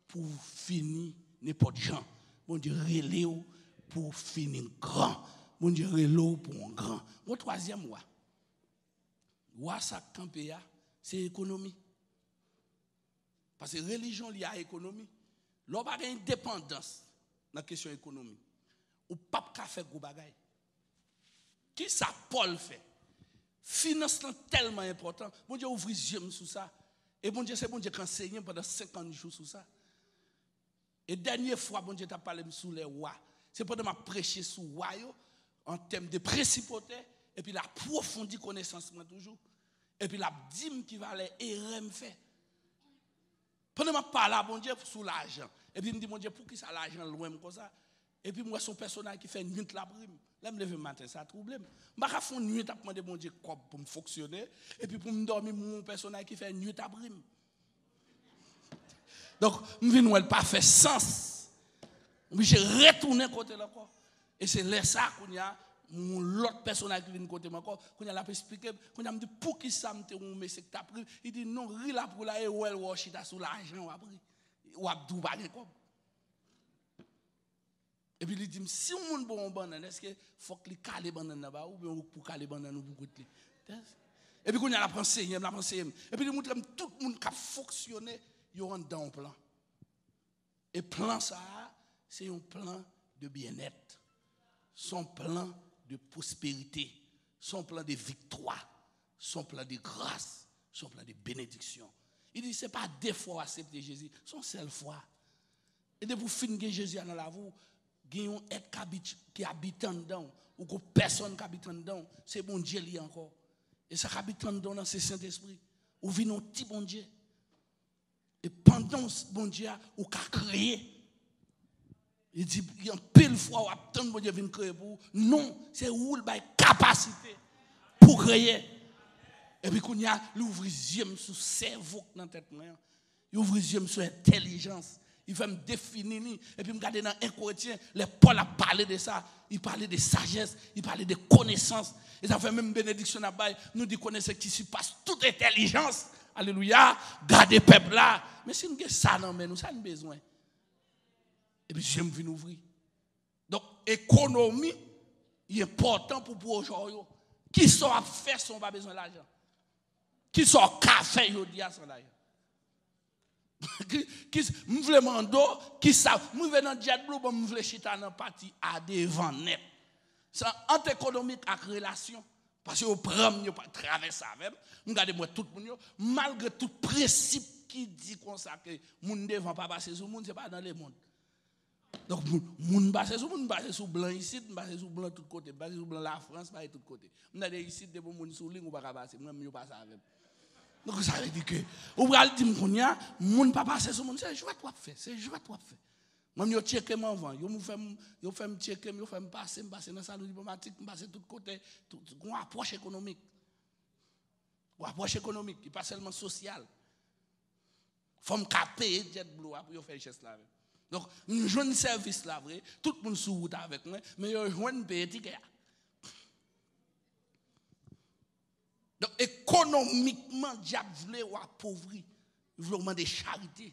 pou w fini nenpòt jan. Bondye rele w pou w fini gran. Bondye rele w pou w gran. Gon twazyèm wa. Wa sa k kanpe a, se ekonomi. Paske relijyon li a ekonomi. Lè w pa gen endepandans nan kesyon ekonomi, ou p ap ka fè gwo bagay. Kisa Pòl fè? Finans lan tèlman enpòtan. Bondye ouvri zye m sou sa. E Bondye, se Bondye k anseye m pandan senkant jou sou sa. E dènye fwa Bondye t ap pale m sou lè wa, se pandan m ap preche sou wa yo, an tèm de prensipotè, epi l apwofondi konesans mwen toujou. Epi l ap di m ki valè erè m fè. Pandan m ap pale a Bondye sou lajan, epi m di, "Bondye, poukisa lajan lwen m konsa?" Epi m wè se yon pèsonaj ki fè nuit l ap ri m. Lè m leve maten, sa twouble m. M pa ka fè yon nuit ap mande Bondye kòb pou m fonksyone, epi pou m dòmi, m wè yon pèsonaj ki fè nuit ap ri m. Donk, m vin wè l pa fè sans. M oblije retounen kote l ankò. E se lè sa a, kounye a, yon lòt pèsonaj ki vin kote m ankò. Kounye a, l ap esplike m. Kounye a, m di, "Poukisa m te yon mesye ki t ap ri?" Li di, "Non, ri l ap ri la, e wè l wè w chita sou lajan, w ap ri. W ap di w pa gen kòb." Epi li di m, "Si yon moun ba w yon bannann, èske fòk li kale bannann nan ba ou, oubyen ou pou kale bannann ou pou goute li?" Epi kounye a, l ap anseye m, l ap anseye m. Epi li montre m tout moun k ap fonksyone, yo anndan yon plan. E plan sa a, se yon plan de byennèt. Se yon plan de pwosperite. Se yon plan de viktwa. Se yon plan de gras. Se yon plan de benediksyon. Li di, se pa de fwa w aksepte Jezi, se yon sèl fwa. E depi w fin gen Jezi a nan lavi w, gen yon èt k abit-, ki abite anndan w, ou gon pèsòn k abite anndan w, se Bondye li ye ankò. E sa k abite anndan w nan se Sentespri. Ou vin yon ti Bondye. E pandan w s-, Bondye a, ou ka kreye. Li di, gen anpil fwa w ap tann Bondye vin kreye pou ou. Non, se ou l bay kapasite pou kreye. Epi kounye a, li ouvri zye m sou sèvo k nan tèt mwen an. Li ouvri zye m sou entèlijans. Li fè m defini li. Epi m gade nan en Korentyen, lè Pòl ap pale de sa, li pale de sajès, li pale de konesans. E sa fè menm benediksyon n ap bay, nou di connaissance qui surpasse toute intelligence. Alelouya. Gade pèp la. Men si n gen sa nan men nou, sa n bezwen? Epi zye m vin ouvri. Donk, ekonomi, li enpòtan pou pwojè w yo. Kisa w ap fè san w pa bezwen lajan? Kisa w ka fè jodi a san lajan? Ki, ki, m vle mande w, kisa, m rive nan JetBlue, bon, m vle chita nan pati a devan nèt. Se ant ekonomik ak relasyon. Paske yo pran m, yo pa travèse avè m. M gade, m wè tout moun yo, malgre tout prensip ki di konsa ke moun devan pa pase sou moun, se pa nan lemonn. Donk, moun, moun pase sou moun, m pase sou blan isit, m pase sou blan tout kote, m pase sou blan Lafrans, m pase tout kote. M tande isit, depi yon moun sou liy, ou pa ka pase. Mwen menm, yo pase avè m. Donk, sa vle di ke, ou pral di m kounye a, moun pa pase sou moun, se jwèt w ap fè, se jwèt w ap fè. Mwen menm, yo tcheke m anvan, yo fè m, yo fè m tcheke m, yo fè m pase, m pase nan salon diplomatik, m pase tout kote, tout, gon apwòch ekonomik. Gon apwòch ekonomik, li pa sèlman sosyal. Fò m ka peye JetBlue a pou yo fè jès la avè m. Donk, m jwenn sèvis la vre, tout moun sou wout avèk mwen, men yo jwenn peye tikè a. Donk, ekonomikman, dyab vle w apovri, li vle w mande charite.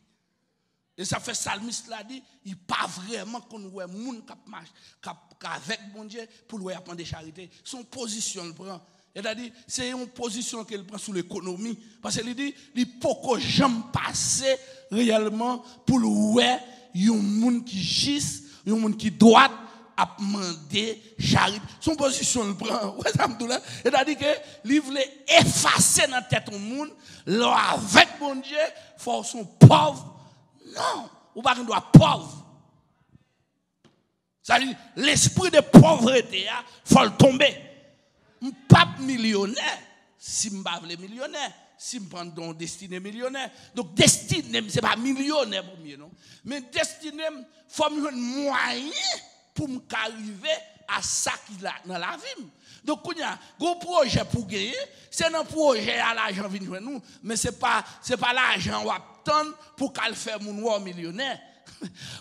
E sa fè salmis la di, li pa vrèman konn wè moun k ap mach-, k ap, k avèk Bondye pou l wè y ap mande charite. Se yon pozisyon l pran. Sètadi, se yon pozisyon ke l pran sou lekonomi. Paske li di, li poko janm pase reyèlman pou l wè yon moun ki jis, yon moun ki dwat ap mande charite. Se yon pozisyon l pran. Ou wè sa m di w la? Sètadi ke li vle efase nan tèt yon moun, lè w avèk Bondye, fò w se yon pòv. Non, ou pa gen dwa pòv. Sa vle di, lespri de pòvrete a, fò l tonbe. M p ap milyonè si m pa vle milyonè, si m pa nan yon destine milyonè. Donk, destine m, se pa milyonè pou m ye, non. Men destine m, fò m jwenn mwayen pou m ka rive a sa ki la, nan lavi m. Donk, kounye a, gon pwojè pou genyen, se nan pwojè a lajan vin jwenn ou, men se pa, se pa lajan w ap tann pou k al fè moun wè w milyonè.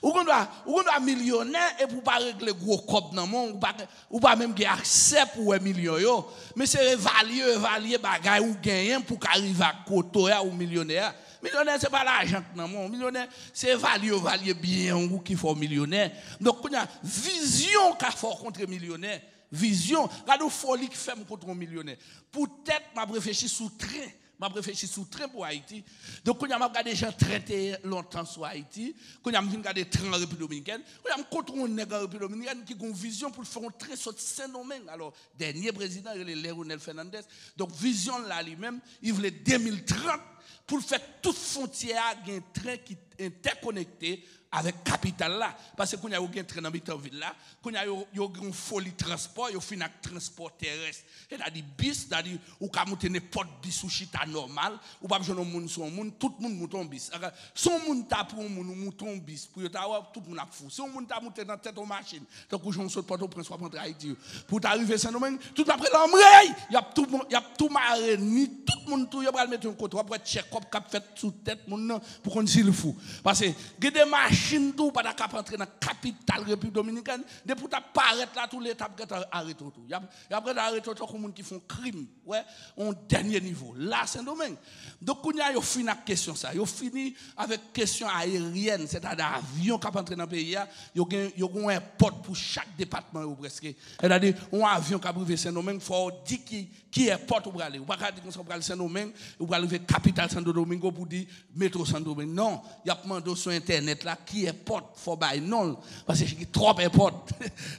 Ou konn pa, ou konn pa milyonè epi w pa regle gwo kòb nan men w, ou pa, ou pa menm gen aksè pou wè milyon yo. Men se evalye, evalye bagay ou genyen pou w ka rive ak kote w a ou milyonè a. Milyonè se pa lajan k nan men w. Milyonè se evalye, evalye byen ou ki fè w milyonè. Donk kounye a, vizyon ka fè w kontre milyonè. Vizyon, gade yon foli ki fè m kontre yon milyonè. Poutèt m ap reflechi sou tren, M ap reflechi sou tren pou Ayiti. Donk, kounye a, m ap gade jan tren te ye lontan sou Ayiti. Kounye a, m vin gade tren an Repiblik Dominikèn. Kounye a, m kontre yon nèg an Repiblik Dominikèn ki gen yon vizyon pou l fè yon tren soti Sendomeng. Alò, dènye prezidan rele Leonel Fernandez. Donk, vizyon l la li menm, li vle de mil trant pou l fè tout fwontyè a gen tren ki entèkonekte avèk kapital la. Paske kounye a yo gen tren nan mitan vil la. Kounye a yo, yo gen yon foli transpò, yo fin ak transpò terès. Sètadi bis, sètadi ou ka moute nenpòt bis ou chita nòmal. Ou p ap jwenn yon moun sou yon moun, tout moun moute yon bis. Aka, si yon moun ta pran yon moun, ou moute yon bis, pou yo ta wè, tout moun ap fou. Si yon moun ta moute nan tèt yon machin, tankou jan w sot Pòtoprens, w ap antre Ayiti, pou w ta rive Sendomeng, tout moun ap rele anmwey! Y ap tou, y ap tou mare ni, tout moun tou, yo pral mete yon kote. W ap wè tchèkòp k ap fèt sou tèt moun nan pou konn si l fou. Paske gen de machin tou, ou pa ta ka antre nan kapital Repiblik Dominikèn, depi w ta parèt la, tou Leta ap gentan arete w tou. Y ap, y ap gentan arete w tankou moun ki fè yon krim. Wè, yon dènye nivo. La, Sendomeng. Donk, kounye a, yo fini ak kesyon sa. Yo fini avèk kesyon ayeryèn, sètadi avyon k ap antre nan peyi a. Yo gen, yo gen yon èpòt pou chak depatman yo prèske. Sètadi, yon avyon k ap rive Sendomeng, fò w di ki, ki èpòt ou prale. Ou pa ka di konsa ou pral Sendomeng, ou pral rive kapital Santo Domingo pou di Metro Santo Domingo. Non, y ap mande w sou entènèt la ki èpòt, fò w bay non l. Paske gen twòp èpòt.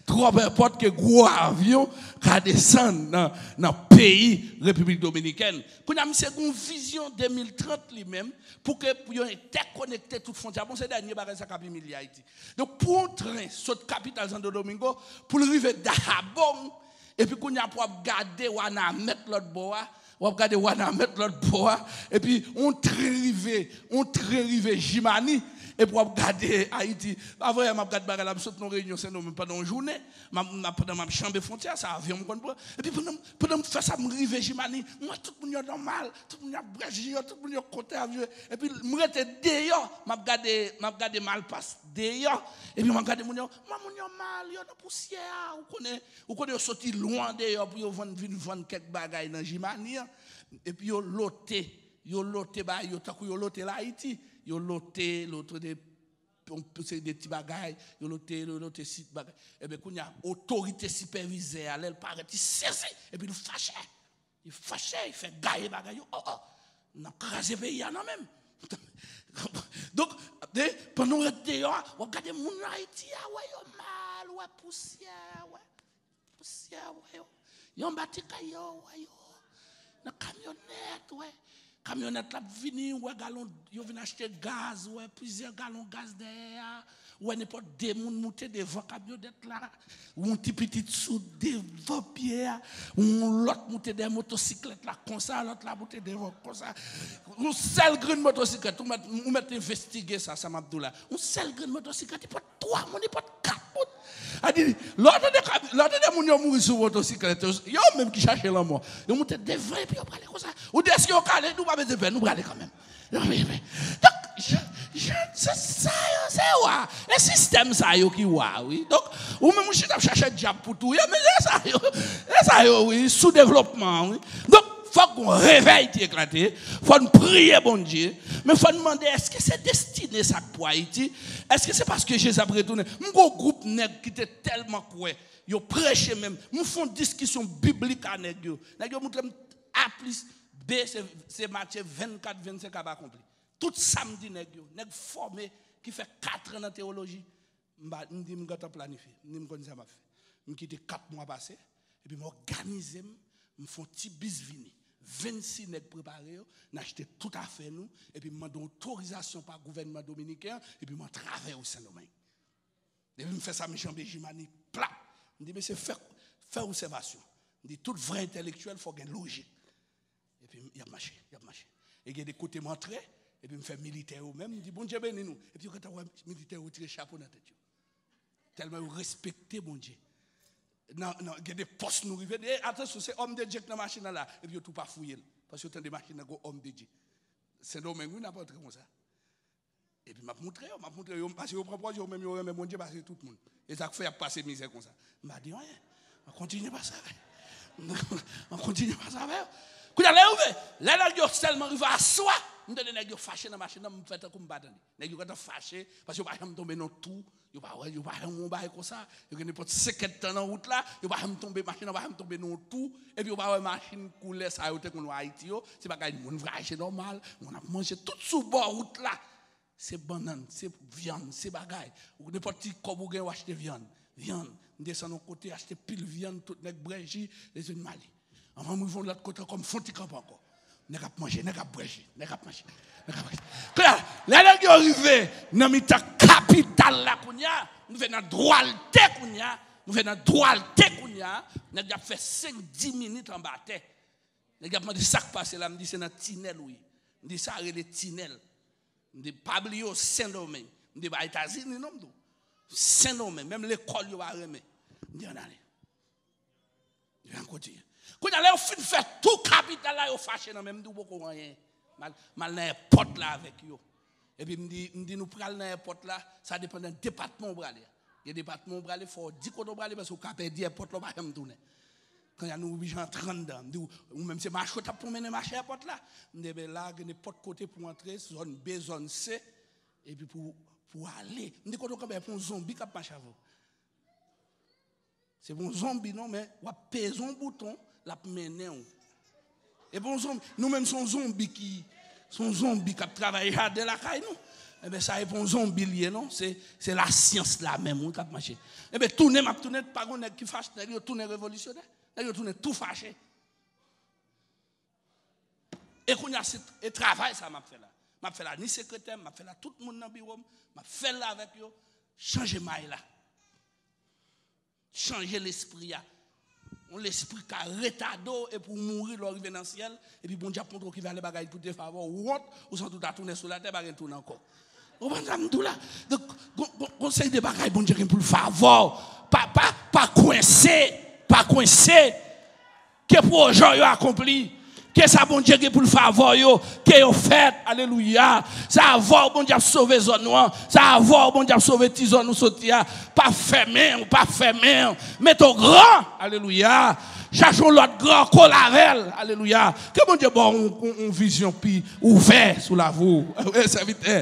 Twòp èpòt ke gwo avyon ka desann nan, nan peyi Repiblik Dominikèn. Kounye a, misye gen yon vizyon de mil trant li menm, pou ke, pou yo entèkonekte tout fwontyè. Bon, se dènye bagay sa k ap imilye Ayiti. Donk, pou yon tren sot kapital Santo Domingo, pou l rive Dajabong, epi kounye a pou w ap gade Wanament lòt bò a, w ap gade Wanament lòt bò a, epi yon tren rive, yon tren rive Jimani, epi w ap gade Ayiti. Avan yè, m ap gade bagay la, m sot nan reyinyon Sendomeng pandan yon jounen, m ap, m ap, pandan m ap janbe fwontyè, se avyon m konn pran. Epi pandan, pandan m fè sa, m rive Jimani, m wè tout moun yo nòmal, tout moun yo ap bwè ji yo, tout moun yo kontan ap jwe. Epi m rete deyò, m ap gade, m ap gade Malpas deyò, epi m ap gade moun yo, m wè moun yo mal, yo nan pousyè a, ou konnen, ou konnen yo soti lwen deyò pou yo vann, vin vann kèk bagay nan Jimani an. Epi yo lote, yo lote bagay yo tankou yo lote Layiti. Yo lote, lote de, yon seri de ti bagay, yo lote, yo lote si bagay. Ebyen, kounye a, otorite sipèvizè a, lè l parèt, li sezi, epi li fache. Li fache, li fè gaye bagay yo. Oh, oh, n ap kraze peyi a nan men m. Donk, de, pandan w ret deyò a, w ap gade moun Ayiti a, wè yo mal, wè pousyè, wè pousyè, wè yo. Yo anba ti kay yo, wè yo. Nan kamyonèt, wè. Kamyonèt la ap vini, wè galon, yo vin achte gaz, wè plizyè galon gaz dèyè a. Wè nenpòt de moun moute devan kamyonèt la. Yon ti pitit sou devan pye a. Yon lòt moute dèyè motosiklèt la konsa, lòt la moute devan konsa. Yon sèl grenn motosiklèt, ou mèt, ou mèt envestige sa, sa m ap di w la. Yon sèl grenn motosiklèt, li pot twa moun, li pot kat moun. A di, lè w tande, lè w tande moun yo mouri sou motosiklèt, yo, yo menm ki chache lanmò. Yo moute devan epi yo prale konsa. Ou di, èske yo kale? Nou pa bezwen pè, nou prale kanmenm. Donk, je, je, se sa yo, se wa. E sistèm sa yo ki wa, wi. Donk, ou menm ou chita ap chache dyab pou touye, men se sa yo, se sa yo, wi, soudevlopman, wi. Donk, fòk gon revèy ki eklate, fò n priye Bondye, men fò n mande, èske se destine sa k pou Ayiti? Èske se paske Jezi ap retounen? M gon gwoup nèg ki te tèlman kwè, yo preche menm. M fè yon diskisyon biblik a nèg yo. Nèg yo montre m A plis B, se, se Matye vennkat, vennsenk ap akonpli. Tout sa m di nèg yo, nèg fòme ki fè katran nan tewoloji, m pa, m di m gentan planifye, m di m konn sa m ap fè. M kite kat mwa pase, epi m òganize m, m fè yon ti bis vini. Vennsis nèg prepare yo, n achte tout afè nou, epi m mande otorizasyon pa gouvènman dominiken an, epi m antrave yo Sendomeng. Depi m fè sa, m janbe Jimani plat. M di, mesye, fè, fè obsèvasyon. M di, tout vrè entèlektyèl, fò gen lojik. Epi y ap mache, y ap mache. E gen de kote m antre, epi m fè militè yo menm, m di, Bondye beni nou. Epi yo gentan wè militè yo retire chapo nan tèt yo. Tèlman yo respekte Bondye. Nan, nan, gen de pòs nou rive, e, atansyon, se òm de Dye k nan machin nan la. Epi yo tou pa fouye l. Paske yo tande machin nan gon òm de Dye. Sendomeng, wi, n ap antre konsa. Epi m ap moutre yo, m ap moutre yo, paske yo pran pòz yo menm yo renmen Bondye pase tout moun. E sa k fè y ap pase mizè konsa. M pa di anyen. M ap kontinye pase avè yo. M ap kontinye pase avè yo. Kounye a, lè yo rive, lè nèg yo sèlman rive aswa, M tande nèg yo fache nan machin nan, m fè tankou m pa tande. Nèg yo gentan fache, paske yo pa janm tonbe nan tou. Yo pa wè, yo pa janm wè yon bagay konsa. Yo gen nenpòt senk èdtan nan wout la, yo pa janm tonbe, machin nan pa janm tonbe nan yon tou. Epi yo pa wè machin koulè sa yo te konn wè Ayiti yo. Se bagay moun vwayaje nòmal, moun ap manje tout sou bò wout la. Se bannann, se vyann, se bagay. Ou nenpòt ti kòb ou gen, ou achte vyann. Vyann. M desann yon kote, achte pil vyann, tout nèg bwè ji, leve m ale. Anvan m rive yon lòt kote ankò, m fè yon ti kanpe ankò. Nèg ap manje, nèg ap bwè ji, nèg ap manje, nèg ap bwè ji. Kounye a, lè nèg yo rive nan mitan kapital la kounye a, nou rive nan Dwalite kounye a, nou rive nan Dwalite kounye a, nèg yo ap fè senk, dis minit anba tè. Nèg yo ap mande sa k pase la, m di se nan tinèl ou ye. M di sa rele tinèl. M di pa bliye w Sendomeng. M di pa Etazini non m di w. Sendomeng, menm lekòl yo pa renmen. M di ann ale. Yon kote. Kounye a, lè yo fin fè tou kapital la, yo fache nan men m, m di w poko anyen. M al, m al nan èpòt la avèk yo. Epi m di, m di nou pral nan èpòt la, sa depann nan depatman w prale a. Gen depatman w prale, fò w di kote w prale, paske w ka pèdi èpòt la, w pa janm tounen. Kounye a nou oblije antre anndan. M di w, ou menm se mache w t ap pran mennen mache èpòt la. M di, ebyen la, gen nenpòt kote pou antre, zòn B, zòn C, epi pou, pou ale. M di kote w kanpe a, pou yon zonbi k ap mache avè w. Se pa yon zonbi non, men w ap peze yon bouton, l ap mennen w. E pa yon zonbi, nou menm se yon zonbi ki, se yon zonbi k ap travay jaden lakay nou. Enben, sa e pa yon zonbi l ye non, se, se lasyans la menm wi k ap mache. Enben, tounen m ap tounen, pa gen nèg ki fache, nèg yo tounen revolisyonè, nèg yo tounen tou fache. E kounye a, se, e travay sa m ap fè la. M ap fè la ni sekretè m, m ap fè la tout moun nan biwo m, m ap fè l la avèk yo, chanje may la. Chanje lespri a. Yon lespri ka retade w epi w mouri lè w rive nan syèl, epi Bondye ap montre w ki valè bagay pou te favè w, ou wont, ou santi w ta tounen sou latè, pa gen tounen ankò. Ou konprann sa m di w la? Donk, gon, gon, gon seri de bagay Bondye gen pou l favè w. Pa, pa, pa kwense, pa kwense. Ke pwojè w yo akonpli. Ke sa Bondye gen pou l favè w yo, ke yo fèt. Alelouya. Se avè w Bondye ap sove zòn nou an. Se avè w Bondye ap sove ti zòn ou soti a. Pa fèmen w, pa fèmen w. Mete w gran. Alelouya. Chache yon lòt gran, kole avè l. Alelouya. Ke Bondye ba w yon, yon, yon vizyon pi ouvè sou lavi w. Wi, sèvitè.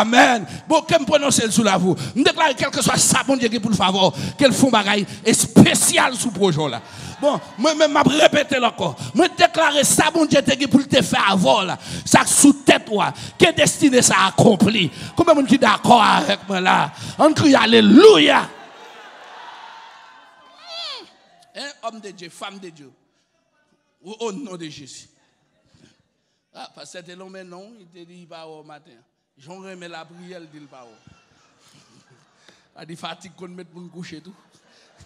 Amèn. Bon, ke m pwononse l sou lavi w. M deklare, kèlkeswa sa Bondye gen pou l favè w, ke l fè yon bagay espesyal sou pwojè w la. Bon, mwen menm, m ap repete l ankò. Mwen deklare sa Bondye te gen pou l te fè avè w la, sa k sou tèt ou a, ke destine sa akonpli. Konbyen moun ki dakò avèk mwen la? Ann kriye alelouya! Hein, homme de Dieu, femme de Dieu. Au, au nom de Jésus. Ah, pastè te lonmen non, li te di li pa wè w maten an. Jan w renmen lapriyè, l di l pa wè w. A di fatig konn met moun kouche tou.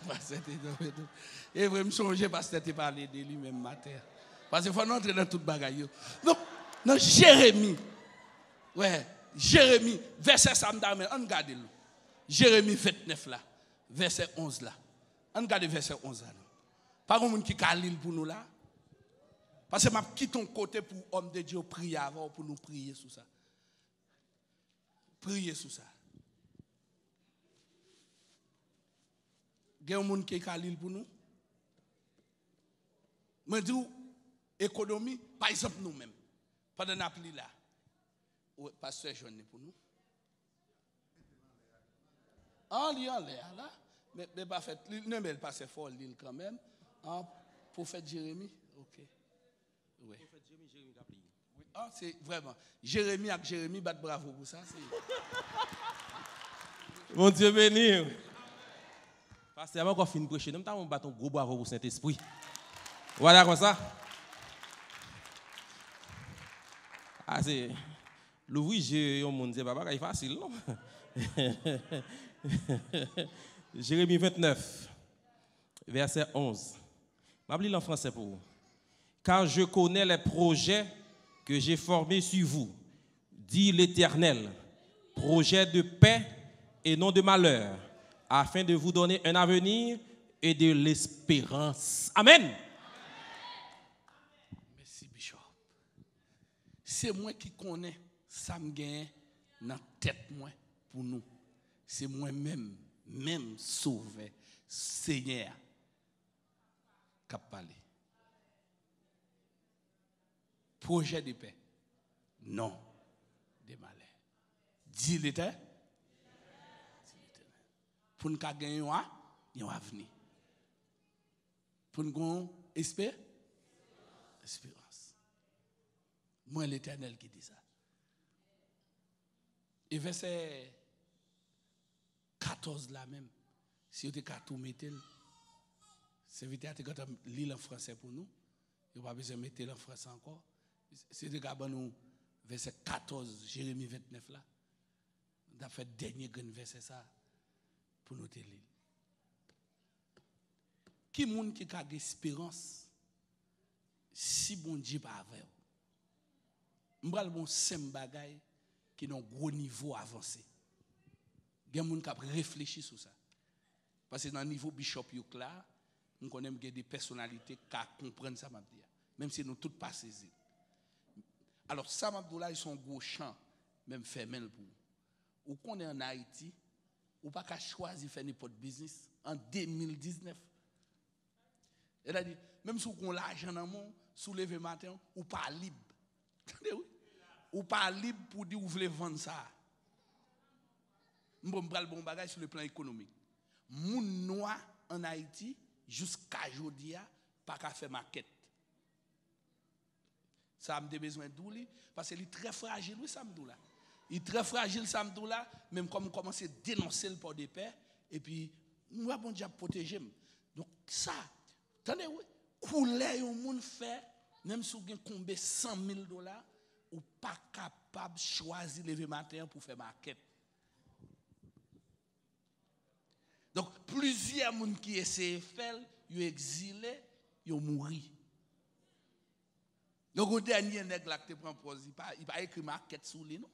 Pastè te lonmen tou. E vre, m sonje pastè te pale de li menm maten an. Paske fò nou antre nan tout bagay yo. Donk, nan Jeremi, wè, Jeremi, vèsè sa m ta renmen, ann gade l. Jeremi ventnèf la, vèsè onz la. Ann gade vèsè onz la, non. Pa gen moun ki ka li l pou nou la? Paske m ap kite yon kote pou homme de Dieu yo priye avè w, pou nou priye sou sa. Priye sou sa. Gen yon moun ki ka li l pou nou? Mwen di w, ekonomi, pa egzanp nou menm, pandan n ap li la, ou, pastè jwenn li pou nou. An, li anlè a la. Men, men pa fèt, li, non, men l pase fò, li l kanmenm. An, pwofèt Jeremi, ok. Wi. Pwofèt Jeremi, Jeremi k ap li. Wi, an, se vrèman. Jeremi ak Jeremi bat bravo pou sa. Se Bondye beni w. Pastè a poko fin preche, non, m ta renmen bat yon gwo bravo pou Sentespri. Ou pa dakò sa? A, se, louvri je yon moun, se pa bagay fasil, non. Jeremi ventnèf, vèsè onz. M ap li l an fransè pou ou. Car je connais les projets que j'ai formés sur vous, dit l'Éternel, projets de paix et non de malheur, afin de vous donner un avenir et de l'espérance. Amen. Mèsi, Bishop. Se mwen ki konnen sa m genyen nan tèt mwen pou nou. Se mwen menm, menm Sovè, Senyè a, k ap pale. Pwojè de pè. Non de malè. Di Letè-, di Letènèl. Pou n ka gen yon a-, yon avni. Pou n gen espè-, esperans. Mwen Letènèl ki di sa. E vèsè katòz la menm, si yo te ka tou mete l, sèvitè a te gentan li l an fransè pou nou, yo pa bezwen mete l an fransè ankò. Si yo te ka ban nou vèsè katòz Jeremi vennèf la, nou t ap fè dènye grenn vèsè sa pou nou te li l. Ki moun ki ka gen esperans si Bondye pa avè w? M pral ba w senp bagay ki nan gwo nivo avanse. Gen moun k ap reflechi sou sa. Paske nan nivo Bishop Hughes la, m konnen m gen de pèsonalite k ka konprann sa m ap di a. Menm si nou tout pa sezi l. Alò, sa m ap di w la, se yon gwo chan, men m fèmen l pou ou. Ou konnen ann Ayiti, ou pa ka chwazi fè nenpòt biznis an de mil diznèf. Sètadi, menm si w gen lajan nan men w, si w leve maten, ou pa lib. Tande wi. Ou pa lib pou di w vle vann sa. M bon, m pral ba w yon bagay sou le plan ekonomik. Moun nwa ann Ayiti, jiska jodi a, pa ka fè makèt. Sa a m te bezwen di w li, paske li trè frajil, wi, sa m di w la. Li trè frajil, sa m di w la, men m kòm m kòmanse denonse l Pòdepè, epi m wè Bondye ap pwoteje m. Donk, sa, tande, wi, koulè yon moun fè, menm si w gen konbe san mil dola, ou pa kapab chwazi leve maten an pou fè makèt. Donk, plizyè moun ki eseye fè l, yo egzile, yo mouri. Donk, yon dènye nèg la ki te pran pòz, li pa, li pa ekri makèt sou li, non.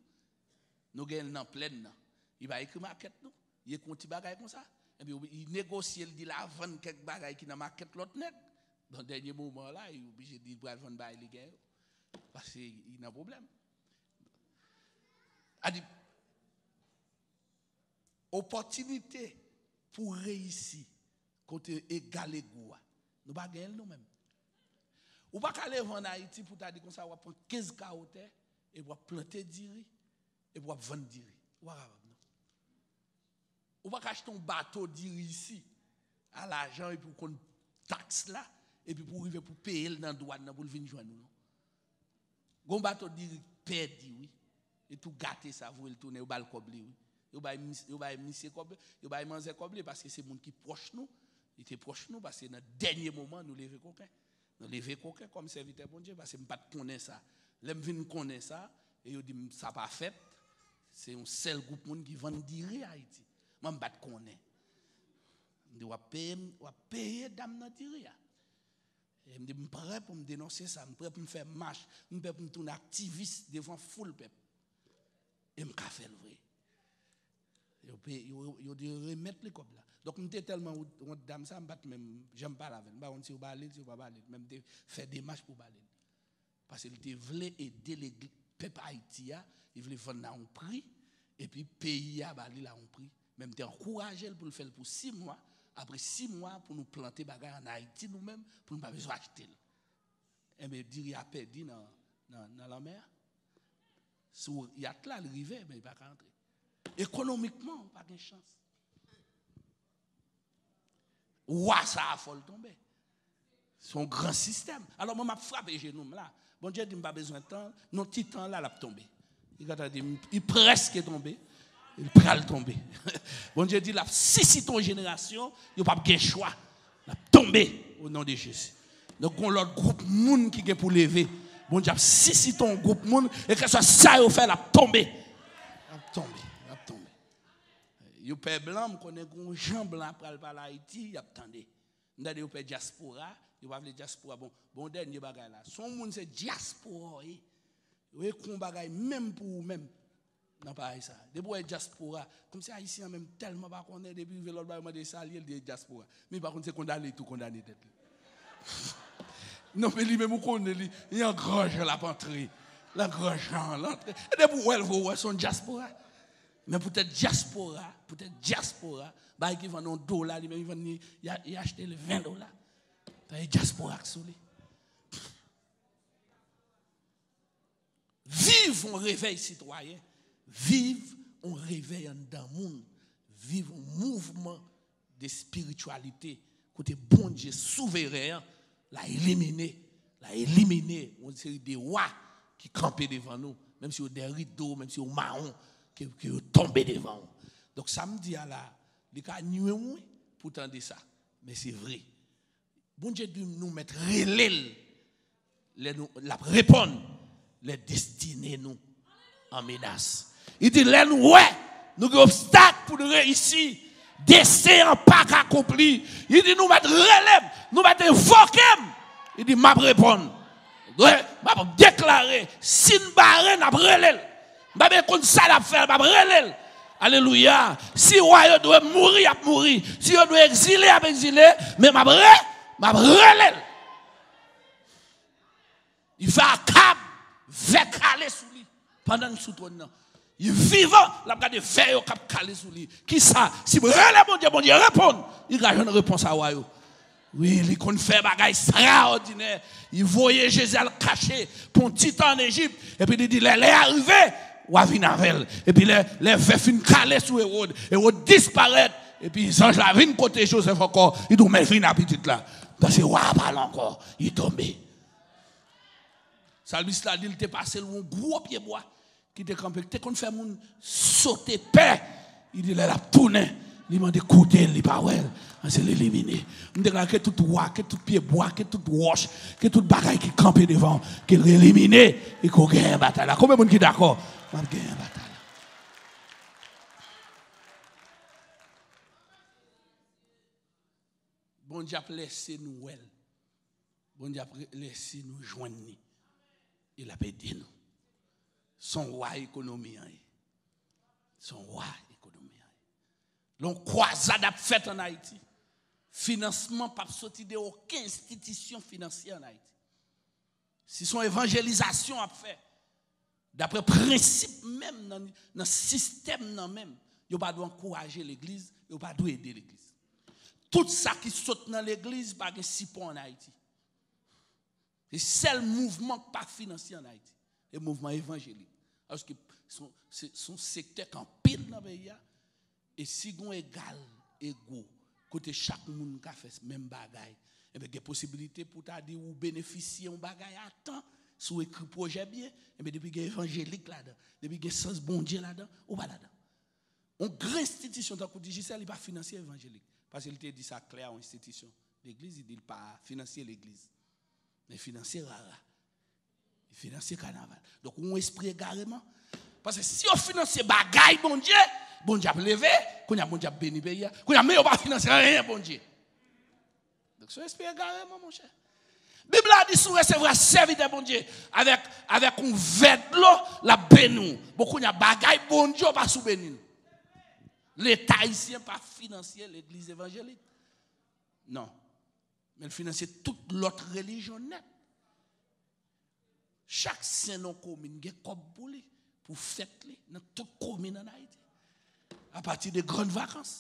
Nou gen l nan plèn nan. Li pa ekri makèt, non. Li ekri yon ti bagay konsa. Epi, li negosye, li di l a vann kèk bagay ki nan makèt lòt nèg. Nan dènye moman la, li oblije di l pral vann bagay li gen yo. Paske li nan pwoblèm. A di, opòtinite pou reyisi kote egal ego a, nou pa genyen l nou menm. Ou pa ka leve ann Ayiti pou ta di konsa w ap pran kenz kawo tè epi w ap plante diri epi w ap vann diri. Ou pa kapab non. Ou pa ka achte yon bato diri isi a lajan epi w konn taks la epi pou w rive pou peye l nan dwàn nan pou l vin jwenn ou non. Gon bato diri k pèdi wi. E tou gate sa voye l tounen yo ba l kòb li wi. Yo bay mis-, yo bay misye kòb, yo bay manzè kòb li paske se moun ki pwòch nou. Li te pwòch nou paske nan dènye moman nou leve koken. Nou leve koken kòm sèvitè Bondye paske m pa t konnen sa. Lè m vin konnen sa, e yo di m sa pa fèt, se yon sèl gwoup moun ki vann diri Ayiti. Mwen m pa t konnen. M di w ap peye m, w ap peye dam nan diri a. E m di, m prè pou m denonse sa, m prè pou m fè mach, m prè pou m tounen aktivis devan foul pèp. E m ka fè l vre. Yo pe-, yo, yo te remèt li kòb la. Donk, m te tèlman wont, wont dam sa, m pa t menm janm pale avè l. M pa konn si yo ba li l, si yo pa ba li l. Men m te fè demach pou ba li l. Paske li te vle ede legi-, pèp Ayiti a, li vle vann a yon pri, epi peyi a ba li l a yon pri. Men m te ankouraje l pou l fè l pou sis mwa. Apre sis mwa, pou nou plante bagay ann Ayiti nou menm, pou nou pa bezwen achte l. Enben, diri a pèdi nan, nan, nan lanmè a. Sou yat la, li rive, men li pa ka antre. Ekonomikman, ou pa gen chans. Wa sa a fò l tonbe. Se yon gran sistèm. Alò, mwen, m ap frape jenou m la. Bondye di m pa bezwen tan, nan ti tan la, l ap tonbe. Li gentan di m, li prèske tonbe. Li pral tonbe. Bondye di l ap sisite yon jenerasyon, yo p ap gen chwa. L ap tonbe, o non de Jezi. Donk, gon lòt gwoup moun ki gen pou leve. Bondye ap sisite yon gwoup moun, e kèlkeswa sa yo fè, l ap tonbe. L ap tonbe, l ap tonbe. Yo pè blan, m konnen gon jan blan ap pral pale Ayiti, y ap tande. M tande yo pè dyaspora, yo pa vle dyaspora. Bon, bon, dènye bagay la. Si yon moun se dyaspora w ye, yo ekri yon bagay menm pou ou menm nan paj sa. Depi w wè dyaspora, kòmsi Ayisyen an menm tèlman pa konnen, depi rive lòt bò, yo mande sa l ye, l di dyaspora. Men li pa konn se kondane tou kondane tèt li. Non, men li menm ou konnen li, li an gran jan l ap antre. L an gran jan l antre. E depi w wè l vre, w wè se yon dyaspora. Men poutèt dyaspora, poutèt dyaspora, bagay ki vann yon dola, li menm li vann li, li a-, li achte l ven dola. Sa e dyaspora k sou li. Viv yon revèy sitwayen, viv yon revèy anndan moun, viv yon mouvman de espirityalite kote Bondye souveren an, l a elimine, l a elimine yon seri de wa ki kanpe devan nou, menm si yo dèyè rido, menm si yo mawon, ke, ke yo tonbe devan ou. Donk, sa m di a la, li ka nwi w, wi, pou tande sa. Men se vre. Bondye di nou mèt rele l lè nou, l ap reponn lè destine nou an menas. Li di, lè nou wè nou gen obstak pou nou reyisi, desen an pa ka akonpli. Li di, nou mèt rele m, nou mèt envoke m. Li di, m ap reponn. Wi, m ap deklare, si n bare, n ap rele l. M pa bezwen konn sa l ap fè, m ap rele l. Alelouya. Si wa yo dwe mouri, y ap mouri. Si yo dwe egzile, y ap egzile. Men m ap re, m ap rele l. Li fè Akab vè kale sou li pandan l sou twòn nan. Li vivan, l ap gade vè yo k ap kale sou li. Kisa? Si m rele Bondye, Bondye reponn. Li ka jwenn repons a wa yo. Wi, li konn fè bagay ekstraòdinè. Li voye Jezi al kache pou yon ti tan ann Ejip. Epi li di, lè lè a rive, w a vin avè l. Epi lè, lè vè fin kale sou Ewòd, Ewòd disparèt. Epi zanj la vin kote Jozèf ankò. Li di, men vin a pitit la. Paske wa a pale ankò. Li tonbe. Salmis la di l te pase l yon gwo pyebwa ki te kanpe, ki te konn fè moun sote pè. Li di lè l ap tounen, li mande kote l, li pa wè l. Anse l elimine. M deklare ke tout wa, ke tout pyebwa, ke tout wòch, ke tout bagay ki kanpe devan w, ke l elimine e ke w genyen batay la. Konbyen moun ki dakò? M ap genyen batay la. Bondye ap lèse nou wè l. Bondye ap lèse nou jwenn li. E l ap ede nou. Se yon wa ekonomi an ye. Se yon wa ekonomi an ye. Lè yon kwazad ap fèt ann Ayiti, finansman p ap soti de okenn enstitisyon finansyè ann Ayiti. Si se yon evanjelizasyon ap fè, daprè prensip menm nan, nan sistèm nan menm, yo pa dwe ankouraje legliz, yo pa dwe ede legliz. Tout sa ki sot nan legliz pa gen sipò ann Ayiti. Se sèl mouvman k pa finansye ann Ayiti. E mouvman evanjelik. Paske se, se, se yon sektè k anpil nan peyi a. E si gen yon egal ego, kote chak moun ka fè menm bagay, enben gen posibilite pou w ta di ou benefisye yon bagay a tan, si w ekri pwojè byen, enben depi gen evanjelik ladan, depi gen sans Bondye ladan, ou pa ladan. Yon gran enstitisyon tankou Digicel, li pa finansye evanjelik. Paske li te di sa klè a yon enstitisyon legliz, li di li pa finansye legliz. Men finansye rara. Li finansye kanaval. Donk, yon espri egareman. Paske si yo finansye bagay Bondye, Bondye ap leve, kounye a Bondye ap beni peyi a. Kounye a, men yo pa finansye anyen Bondye. Donk, se yon espri egareman, monchè. Bib la di, si w resevwa sèvitè Bondye avèk, avèk yon vè dlo, l ap beni w. Bon, kounye a, bagay Bondye w pa sou beni l. Leta ayisyen pa finansye legliz evanjelik. Non. Men l finansye tout lòt relijyon nèt. Chak sen nan komin gen kòb pou li, pou fèt li, nan tout komin ann Ayiti. Apati de grann vakans.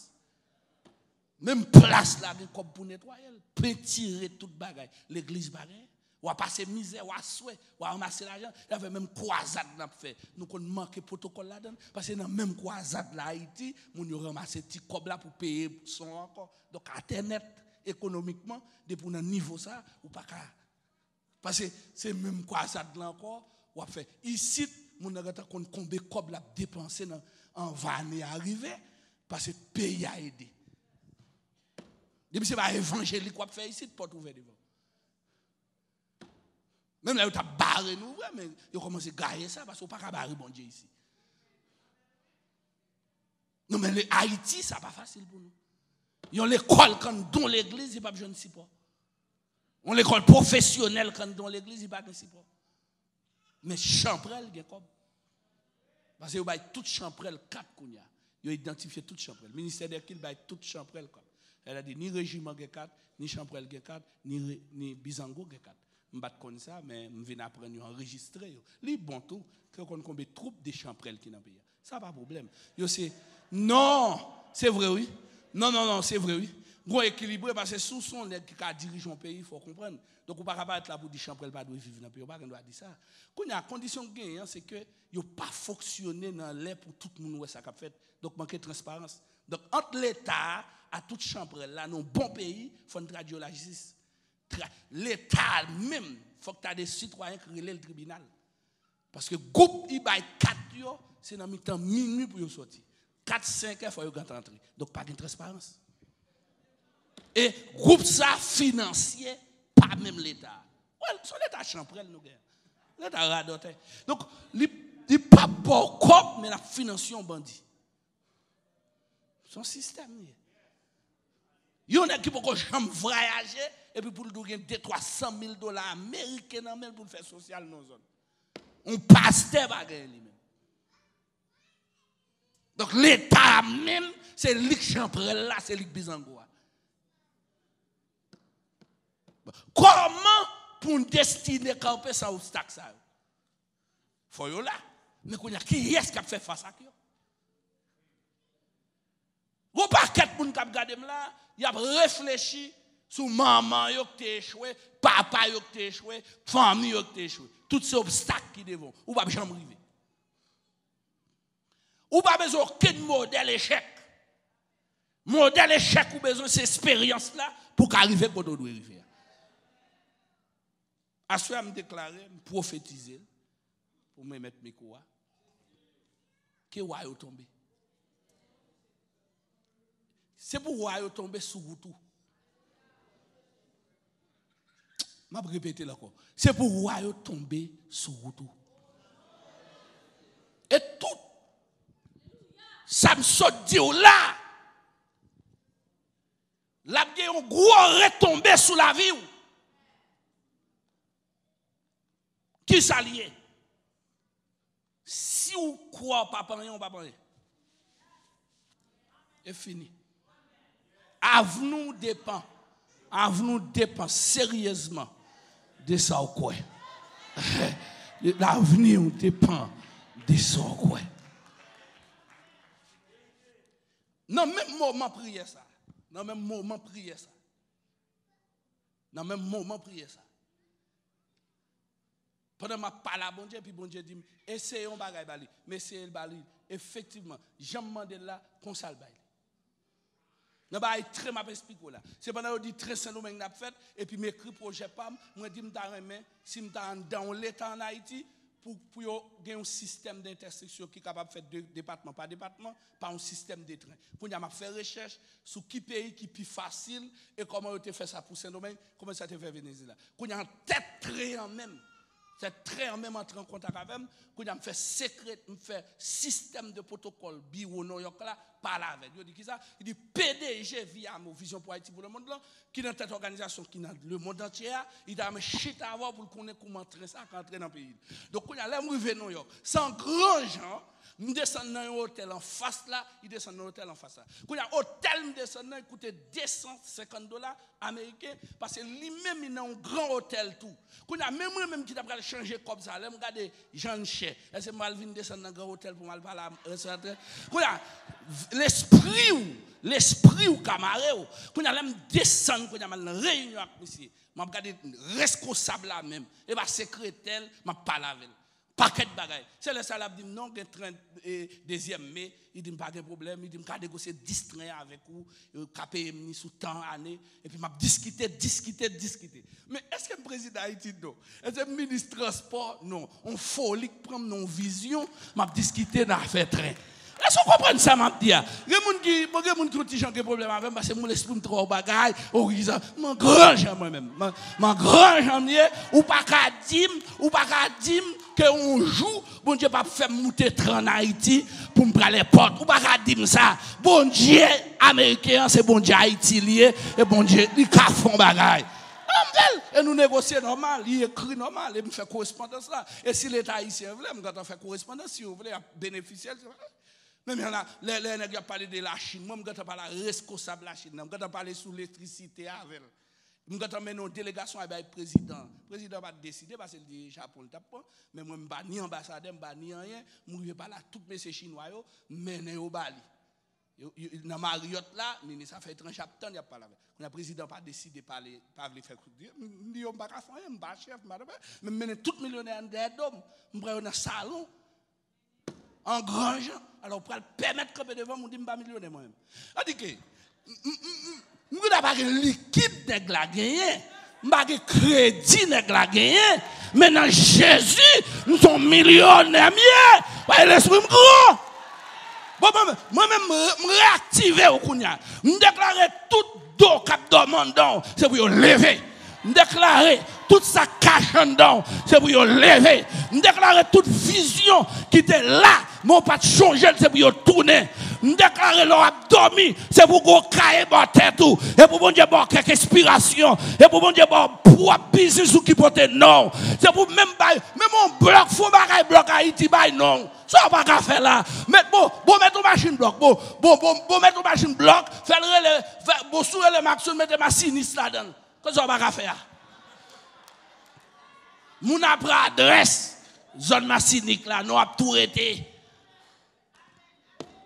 Menm plas la gen kòb pou netwaye l, pentire tout bagay. Legliz pa genyen. W a pase mizè, w a swe, w a ranmase lajan. Sa fè menm kwazad n ap fè, nou konn manke pwotokòl ladan l. Paske nan menm kwazad la Ayiti, moun yo ranmase ti kòb la pou peye son ankò. Donk, atè nèt, ekonomikman, depi w nan nivo sa, ou pa ka. Paske se menm kwazad la ankò, w ap fè. Isit, moun nan gentan konn konbe kòb l ap depanse nan, anvan ane a rive, paske peyi a ede. Depi se pa evanjelik w ap fè isit, pòt ouvè devan w. Menm lè yo t ap bare nou vre, men yo kòmanse gaye sa, paske w pa ka bare Bondye isit. Non, men le Ayiti, sa pa fasil pou nou. Yon lekòl k anndan legliz, li p ap jwenn sipò. Yon lekòl pwofesyonèl k anndan legliz, li pa gen sipò. Men chanprèl gen kòb. Paske yo bay tout chanprèl kat kounye a. Yo idantifye tout chanprèl. Ministè dè kilt bay tout chanprèl kat. Sètadi ni rejiman gen kat, ni chanprèl gen kat, ni, re, ni bizango gen kat. M pa t konn sa, men m vin aprann yo anrejistre yo. Li bon tou, ke yo konn konbe twoup de chanprèl ki nan peyi a. Sa pa pwoblèm. Yo se, non, se vre wi. Non, non, non, se vre wi. Gon ekilibre, paske si w se yon nèg ki ka dirije yon peyi, fò w konprann. Donk, ou pa ka parèt la pou di chanpwèl pa dwe viv nan peyi, ou pa gen dwa di sa. Kounye a, kondisyon k genyen an, se ke yo pa fonksyone nan lè pou tout moun wè sa k ap fèt. Donk, manke transparans. Donk, ant Leta a, a tout chanpwèl la, nan yon bon peyi, fò n tradui yo lajistis. Tra-, Leta menm, fòk ta de sitwayen k rele l tribinal. Paske gwoup li bay kat yo, se nan mitan minui pou yo sòti. Kat, senk è, fò yo gentan antre. Donk, pa gen transparans. E gwoup sa finanse pa menm Leta. Well, se yon Leta chanpwèl nou gen. Leta radòtè. Donk, li, li p ap ba w kòb, men l ap finanse yon bandi. Se yon sistèm li ye. Yon nèg ki poko janm vwayaje, epi pou l di w gen de twa san mil dola ameriken nan men l pou l fè sosyal nan zòn. Yon pastè pa genyen li menm. Donk, Leta a menm, se li k chanpwèl la, se li k bizango a. Kòman pou n destine kanpe san obstak sa yo? Fò yo la. Men kounye a, kiyès k ap fè fas ak yo? Gon pakèt moun k ap gade m la, y ap reflechi sou manman yo k te echwe, papa yo k te echwe, fanmi yo k te echwe. Tout se obstak ki devan w. Ou p ap janm rive. Ou pa bezwen okenn modèl echèk. Modèl echèk ou bezwen, se esperyans la pou w ka rive kote w dwe rive a. Aswè a, m deklare, m pwofetize l, pou m remèt mikwo a, ke wa yo tonbe. Se pou wa yo tonbe sou wout ou. M ap repete l ankò. Se pou wa yo tonbe sou wout ou. E tout sa m sot di w la, l ap gen yon gwo retonbe sou lavi w. Kisa l ye? Si w kwè w p ap anyen, w p ap anyen. E fini. Avni w depann. Avni w depann seryezman de sa w kwè. Lavni w depann de sa w kwè. Nan menm moman priyè sa, nan menm moman priyè sa, nan menm moman priyè sa, pandan m ap pale a Bondye, epi Bondye di m, eseye yon bagay ba li. M eseye l ba li. Efektivman, jan m mande l la, konsa l bay li. Nan bagay tren m ap esplike w la. Se pandan yo di tren Sendomeng n ap fèt, epi m ekri pwojè pa m, mwen di m ta renmen, si m ta anndan yon leta ann Ayiti, pou, pou yo gen yon sistèm de entèseksyon ki kapab fèt de depatman pa depatman, pa yon sistèm de tren. Kounye a, m ap fè rechèch sou ki peyi ki pi fasil e kòman yo te fè sa pou Sendomeng, kòman sa te fè Venezyela. Kounye a, an tèt tren an menm, tèt tren an menm antre an kontak avè m. Kounye a, m fè sekrè, m fè sistèm de pwotokòl biwo Nouyòk la, pale avè l. Yo di kisa? Li di, P D G Viamo, Vision pour Haïti pour le Monde lan, ki nan tèt òganizasyon ki nan lemonn antye a, li ta renmen chita avè w pou l konnen kouman tren sa ka antre nan peyi l. Donk, kounye a, lè m rive Nouyòk, se an gran jan, m desann nan yon otèl anfas la, li desann nan otèl anfas la. Kounye a, otèl m desann nan, li koute de san senkant dola ameriken, paske li menm, li nan yon gran otèl tou. Kounye a, menm mwen menm ki ta pral chanje kòb sa, lè m gade jan l chè, èske m pral vin desann nan gran otèl pou m al pale a rèstoratè? Kounye a, lespri w, lespri w ka mare w. Kounye a, lè m desann, kounye a, m al nan reyinyon ak misye. M ap gade reskonsab la menm. E pa sekretè l, m ap pale avè l. Pakèt bagay. Se lè sa l ap di m, "Non, gen tren, e, dezyèm me." Li di m, "Pa gen pwoblèm." Li di m, "Ka negosye dis tren avèk ou, e, ka peye m li sou tan ane." Epi m ap diskite, diskite, diskite. Men èske m prezidan Ayiti? Non. Èske m minis transpò? Non. On foli k pran m nan on vizyon, m ap diskite nan afè tren. Èske w konprann sa m ap di a? Gen moun ki, bon, gen moun ki yon ti jan gen pwoblèm avè m, paske moun lespri m twò bagay, orizan, m an gran jan mwen menm. M an, m an gran jan m ye, ou pa ka di m, ou pa ka di m ke yon jou, Bondye p ap fè m moute tren ann Ayiti pou m pral èpòt. Ou pa ka di m sa. Bondye ameriken an, se Bondye Ayiti li ye, e Bondye, li ka fè yon bagay. Ann fè l. E nou negosye nòmal, li ekri nòmal, e m fè korespondans la. E si Leta ayisyen vle, m gentan fè korespondans, si yo vle, y ap benefisye l. Men, men la, lè, lè nèg yo ap pale de Lachin, mwen, m gentan pale a reskonsab Lachin nan, m gentan pale sou elektrisite avè l. M gentan mennen yon delegasyon al bay prezidan. Prezidan pa t deside, paske l di Japon l t ap pran. Men mwen, m pa ni anbasadè, m pa ni anyen. M rive pale a tout mesye chinwa yo, m mennen yo ba li. Yo, yo, nan Marriott la, minis afè etranjè ap tann, y ap pale avè l. Kounye a prezidan pa deside pale, pa vle fè kout di. M di yo, m pa ka fè anyen, m pa chèf, m pa, men m mennen tout milyonè an dèyè do m. M pran yo nan salon, an gran jan. Alò, ou pral pèmèt kanpe devan m, ou di m pa milyonè mwen menm. Sa di ke, m, m, m, m, m gentan pa gen likid nèg la genyen. M pa gen kredi nèg la genyen. Men nan Jezi, m se yon milyonè m ye. Paske lespri m gran. Bon, mwen, mwen menm, m, m reyaktive w kounye a. M deklare tout do k ap dòmi anndan w, se pou yo leve. M deklare tout sa k kache anndan w, se pou yo leve. M deklare tout vizyon ki te la, men w pa t chonje l, se pou yo tounen. M deklare lè w ap dòmi, se pou gon kaye bò tèt ou. E pou Bondye ba w kèk enspirasyon. E pou Bondye ba w pwòp biznis ou ki pote non w. Se pou menm bay, menm yon blòk, fon bagay blòk Ayiti bay non w. Sa w pa ka fè la. Mèt bon, bon, mèt yon machin blòk. Bon, bon, bon, bon, mèt yon machin blòk. Fè l rele, fè, bon, si w rele Maxon, mete masinis ladan l. Kòman sa w pa ka fè a? Moun ap pran adrès zòn Masinik la, non ap tou rete.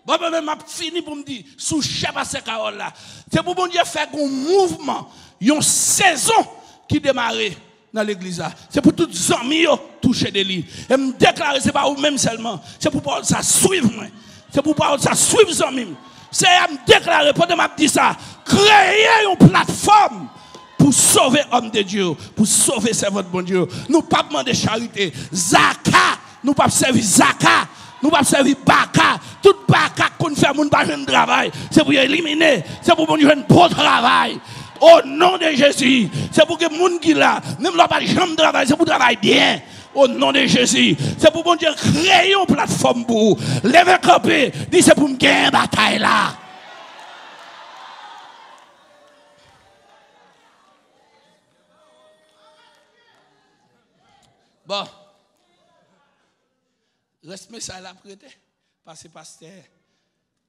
Bon, bon, men m ap fini pou m di, sou chè pastè Carole la. Se pou Bondye fè gon mouvman, yon sezon ki demare nan legliz la. Se pou tout zanmi yo touche de li. E m deklare, se pa ou menm sèlman. Se pou pawòl sa swiv mwen. Se pou pawòl sa swiv zanmi m. Seyè, m deklare, pandan m ap di sa, kreye yon platfòm pou sove òm de Dye yo, pou sove sèvant Bondye yo. Nou p ap mande charite. Zaka, nou p ap sèvi zaka. Nou p ap sèvi baka. Tout baka k konn fè moun pa jwenn travay, se pou yo elimine. Se pou moun jwenn bon travay. O non de Jezi, se pou gen moun ki la, menm lè w pa t janm travay, se pou w travay byen. O non de Jezi, se pou Bondye kreye yon platfòm pou ou. Leve kanpe, di se pou m genyen batay la. Bon. Rès mesaj la ap rete. Pase pastè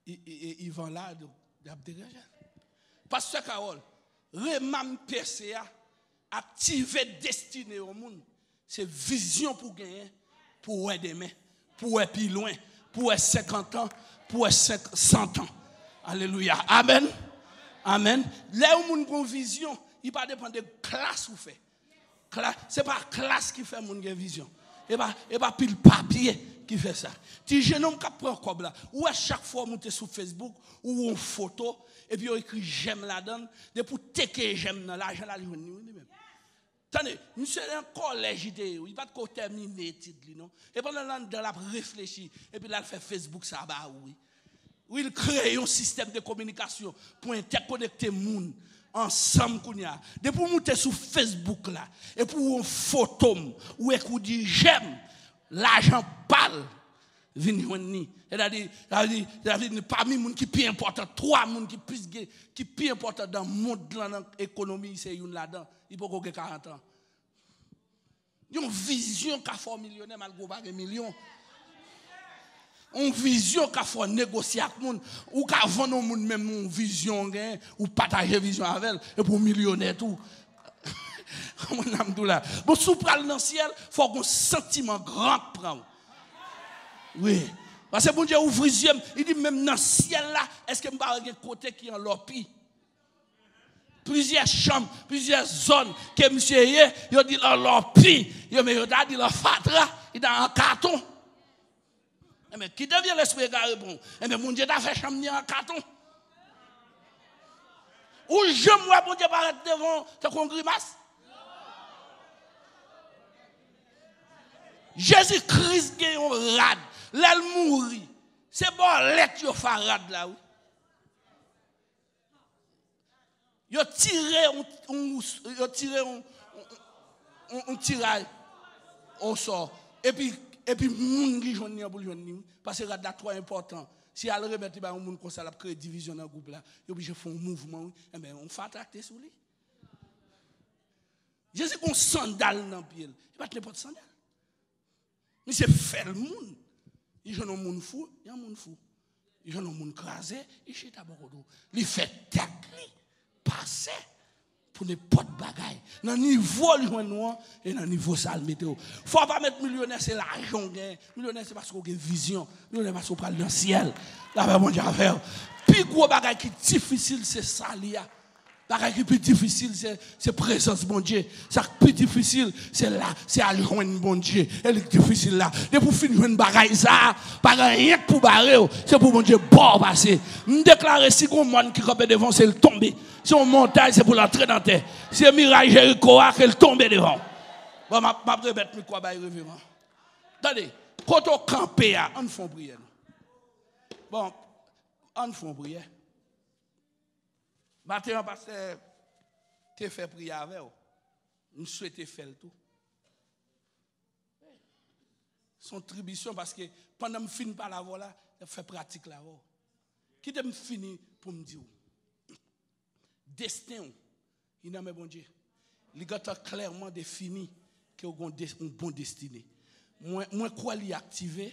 I- I- I- Ivan la, donk, y ap deranje. Pastè Carole, rema m pèse a, aktive destine yon moun. Se vizyon pou genyen, pou wè demen, pou wè pi lwen, pou wè senkant an, pou wè senk- san an. Alelouya. Amèn. Amèn. Lè yon moun gen yon vizyon, li pa depann de klas ou fè. Kla- se pa klas ki fè moun gen vizyon. E pa, e pa pil papye ki fè sa. Ti jenòm k ap pran kòb la, ou wè chak fwa w moute sou Facebook, ou wè yon foto, epi yo ekri jèm ladan l, depi w teke jèm nan, lajan l al jwenn li, wi, li menm. Tande, misye nan kòlèj li te ye, wi, li pa t ko tèmine etid li, non. E pandan l anndan, l ap reflechi, epi l al fè Facebook sa ba ou, wi. Wi, l kreye yon sistèm de kominikasyon pou entèkonekte moun ansanm kounye a. Depi w moute sou Facebook la, epi w wè yon foto m, ou ekri w di jèm, lajan pa l vin jwenn li. Sètadi, sètadi, sètadi, pami moun ki pi enpòtan, twa moun ki plis gen, ki pi enpòtan nan mond lan, nan ekonomi, se youn ladan. Li poko gen karant an. Yon vizyon ka fè w milyonè malgre w pa gen milyon. Yon vizyon ka fè w negosye ak moun. Ou ka vann yon moun menm yon vizyon w genyen, ou pataje vizyon avè l, epi w milyonè tou. Konprann sa m di w la? Bon, si w pral nan syèl, fò w gen yon santiman gran k pran w. Wi. Paske Bondye ouvri zye m, li di, menm nan syèl la, èske m pa wè gen kote ki an lòpi? Plizyè chanm, plizyè zòn ke misye ye, yo di l an lòpi, yo, men yo ta di l an fatra, li ta an katon. Enben, kite vye lespri egare pran w. Enben, Bondye ta fè chanm li an katon. Ou janm wè Bondye parèt devan w tankou yon grimas? Jezi Kris gen yon rad. Lè l mouri, se bòlèt yo fè a rad la, wi. Yo tire yon, yon, yo tire yon, yon, yon tiray osò. Epi, epi moun ki jwenn li an pou l jwenn li, wi. Paske rad la twò enpòtan. Si y al remèt li bay yon moun konsa, l ap kreye divizyon nan gwoup la. Yo oblije fè yon mouvman, wi. Enben, yon fatra te sou li. Jezi gen yon sandal nan pye l. E pa t nenpòt sandal. Misye fè l moun. Li jwenn yon moun fou, li yon moun fou. Li jwenn yon moun kraze, li chita bò kote w. Li fè tèt li pase pou nenpòt bagay. Nan nivo l jwenn ou an, e nan nivo sa l mete w. Fò w pa mete milyonè se lajan w genyen. Milyonè se paske w gen vizyon. Milyonè paske w pral nan syèl. Lapè Bondye avè w. Pi gwo bagay ki difisil, se sa li a. Bagay ki pi difisil, se, se prezans Bondye. Sa k pi difisil, se la, se al jwenn Bondye. E li k difisil la. Depi w fin jwenn bagay sa a, pa gen anyen k pou bare w. Se pou Bondye ba w pase. M deklare, si gon mòn ki kanpe devan w, se l tonbe. Si yon montay, se pou l antre nan tè. Si se miray Jeriko a, ke l tonbe devan w. Bon, m ap, m ap remèt mikwo a bay reveran. Tande, kote w kanpe a, ann fè yon priyè, non. Bon, ann fè yon priyè. Maten an, pastè te fè priyè avè w. M swete fè l tou. Se yon tribisyon paske pandan m fin pale avè w la, m ap fè pratik la avè w. Kite m fini pou m di w. Desten w, li nan men Bondye. Li gentan klèman defini ke w gon de, yon bon destine. Mwen, mwen kwè li aktive,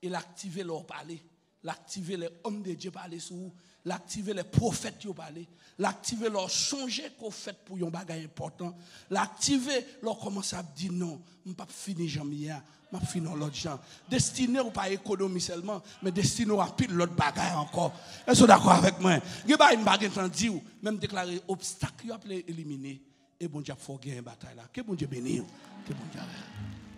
e l aktive lè w pale. L aktive lè òm de Dye pale sou ou. L aktive lè pwofèt yo pale. L aktive lè w sonje ke w fèt pou yon bagay enpòtan. L aktive lè w kòmanse ap di, "Non, m p ap fini jan m ye a. M ap fini yon lòt jan." Destine w pa ekonomi sèlman, men destine w anpil lòt bagay ankò. Èske w dakò avèk mwen? Gen bagay m pa gentan di w, men m deklare obstak yo ap elimine, e Bondye ap fè w genyen batay la. Ke Bondye beni w. Ke Bondye avè w.